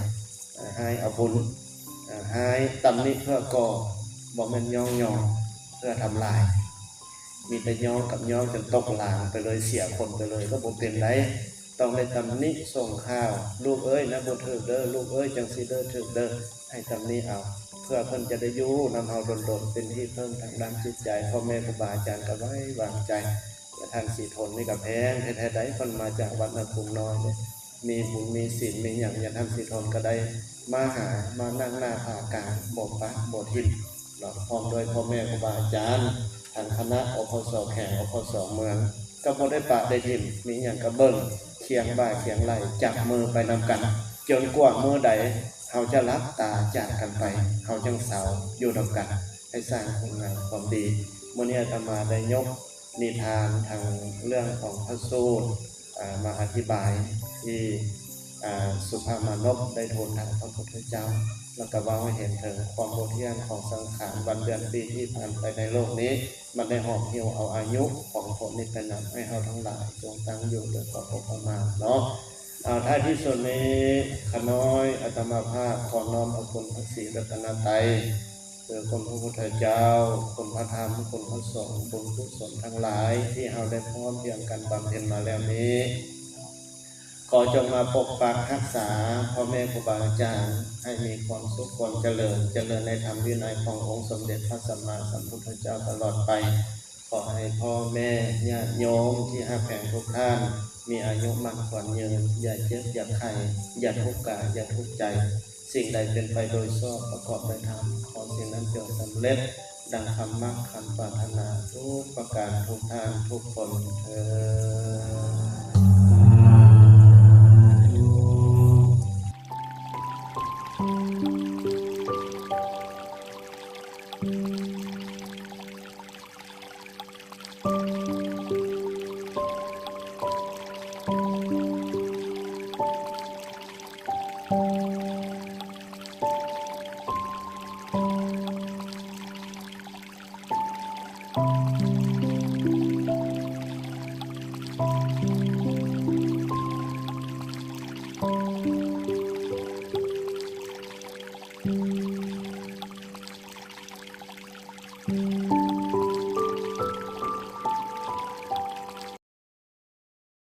ຮ້າຍເອົາບຸນ ຮ້າຍຕຳໜິເພື່ອກໍ່ ບໍ່ແມ່ນຍ້ອງຍໍເພື່ອທຳລາຍ. ມີແຕ່ຍ້ອງກັບຍ້ອງຈົນຕົກລາງໄປເລີຍ ເສຍຄົນໄປເລີຍກໍບໍ່ເປັນໄດ໋. ຕ້ອງໄດ້ຕຳໜິສົ່ງຂ່າວ ລູກເອີຍ ນັ້ນບໍ່ຖືກເດີ ລູກເອີຍ ຈັ່ງຊີ້ເດີ ຖືກເດີ ໃຫ້ຕຳໜິເອົາ ເພື່ອເພິ່ນຈະໄດ້ຢູ່ນຳເຮົາດົນໆ ເປັນທີ່ເພິ່ງທາງດ້ານຈິດໃຈ. ພໍ່ແມ່ຄູບາອາຈານກໍໄວ້ວາງໃຈ. ຍາທ່ານສີທົນນີ້ກໍແພງແທ້ໆໃດ໋ ເພິ່ນມາຈາກວັດນາຄູມນ້ອຍເດ້ ມີບຸນມີສິນມີຫຍັງ ຍາທ່ານສີທົນກໍໄດ້ມາຫາ ມານັ່ງໜ້າຜາກາງ ບໍ່ປະບໍ່ຖິ້ມເນາະ ພ້ອມດ້ວຍພໍ່ແມ່ຄູບາອາຈານ ທາງຄະນະ ອພສ ແຂວງ ອພສ ເມືອງ ກໍບໍ່ໄດ້ປະໄດ້ຖິ້ມ ມີຫຍັງກໍເບິ່ງຄຽງບ່າຄຽງໄຫຼ່ ຈັບມືໄປນຳກັນ ຈົນກວ່າມື້ໃດເຮົາຈະຫຼັບຕາຈາກກັນໄປ ເຮົາຈັ່ງເຊົາຢູ່ນຳກັນ ໃຫ້ສ້າງຄຸນງາມຄວາມດີ. ມື້ນີ້ອາດຕະມາໄດ້ຍົກນິທານທາງເລື່ອງຂອງພະສູດ ອາ ມາອະທິບາຍທີ່ ອາ ສຸພາມານົບໄດ້ທູນຖາມພະພຸດທະເຈົ້າ ແລ້ວກໍເວົ້າໃຫ້ເຫັນເຖິງຄວາມບໍ່ທ່ຽງຂອງສັງຂານ ວັນເດືອນປີທີ່ຜ່ານໄປໃນໂລກນີ້ ມັນໄດ້ຫອບຫິ້ວເອົາອາຍຸຂອງພວກນີ້ໄປນຳ ໃຫ້ເຮົາທັງຫຼາຍຈົ່ງຕັ້ງຢູ່ດ້ວຍຄວາມອົບປະມາເນາະ. ເອົາ ທ້າຍທີ່ສຸດນີ້ ຂ້ານ້ອຍອາດຕະມາພາບຂໍນ້ອມເອົາຄຸນພະສີລັດຕະນະໄຕ ຄືຄຸນພະພຸດທະເຈົ້າ ຄຸນພະທຳ ຄຸນພະສົງ ບຸນກຸສົນທັງຫຼາຍທີ່ເຮົາໄດ້ພ້ອມພຽງກັນບຳເພັນມາແລ້ວນີ້ ຂໍຈົ່ງມາປົກປັກຮັກສາພໍ່ແມ່ຄູບາອາຈານ ໃຫ້ມີຄວາມສຸກຄວາມຈະເລີນ ຈະເລີນໃນທຳວິໄນຂອງອົງສົມເດັດພະສຳມາສຳພຸດທະເຈົ້າຕະຫຼອດໄປ. ຂໍໃຫ້ພໍ່ແມ່ຍາດໂຍມທີ່ຮັກແພງທຸກທ່ານ ມີອາຍຸໝັ້ນຂວັນຍືນ ຢ່າເຈັບຢ່າໄຂ້ ຢ່າທຸກກາຍຢ່າທຸກໃຈ ສິ່ງໃດເປັນໄປໂດຍຊອບ ປະກອບດ້ວຍທຳ ຂໍສິ່ງນັ້ນຈົ່ງສຳເລັດ ດັ່ງຄຳມັກຄຳປາດຖະໜາທຸກປະການ ທຸກທ່ານທຸກຄົນເທີ້ນ.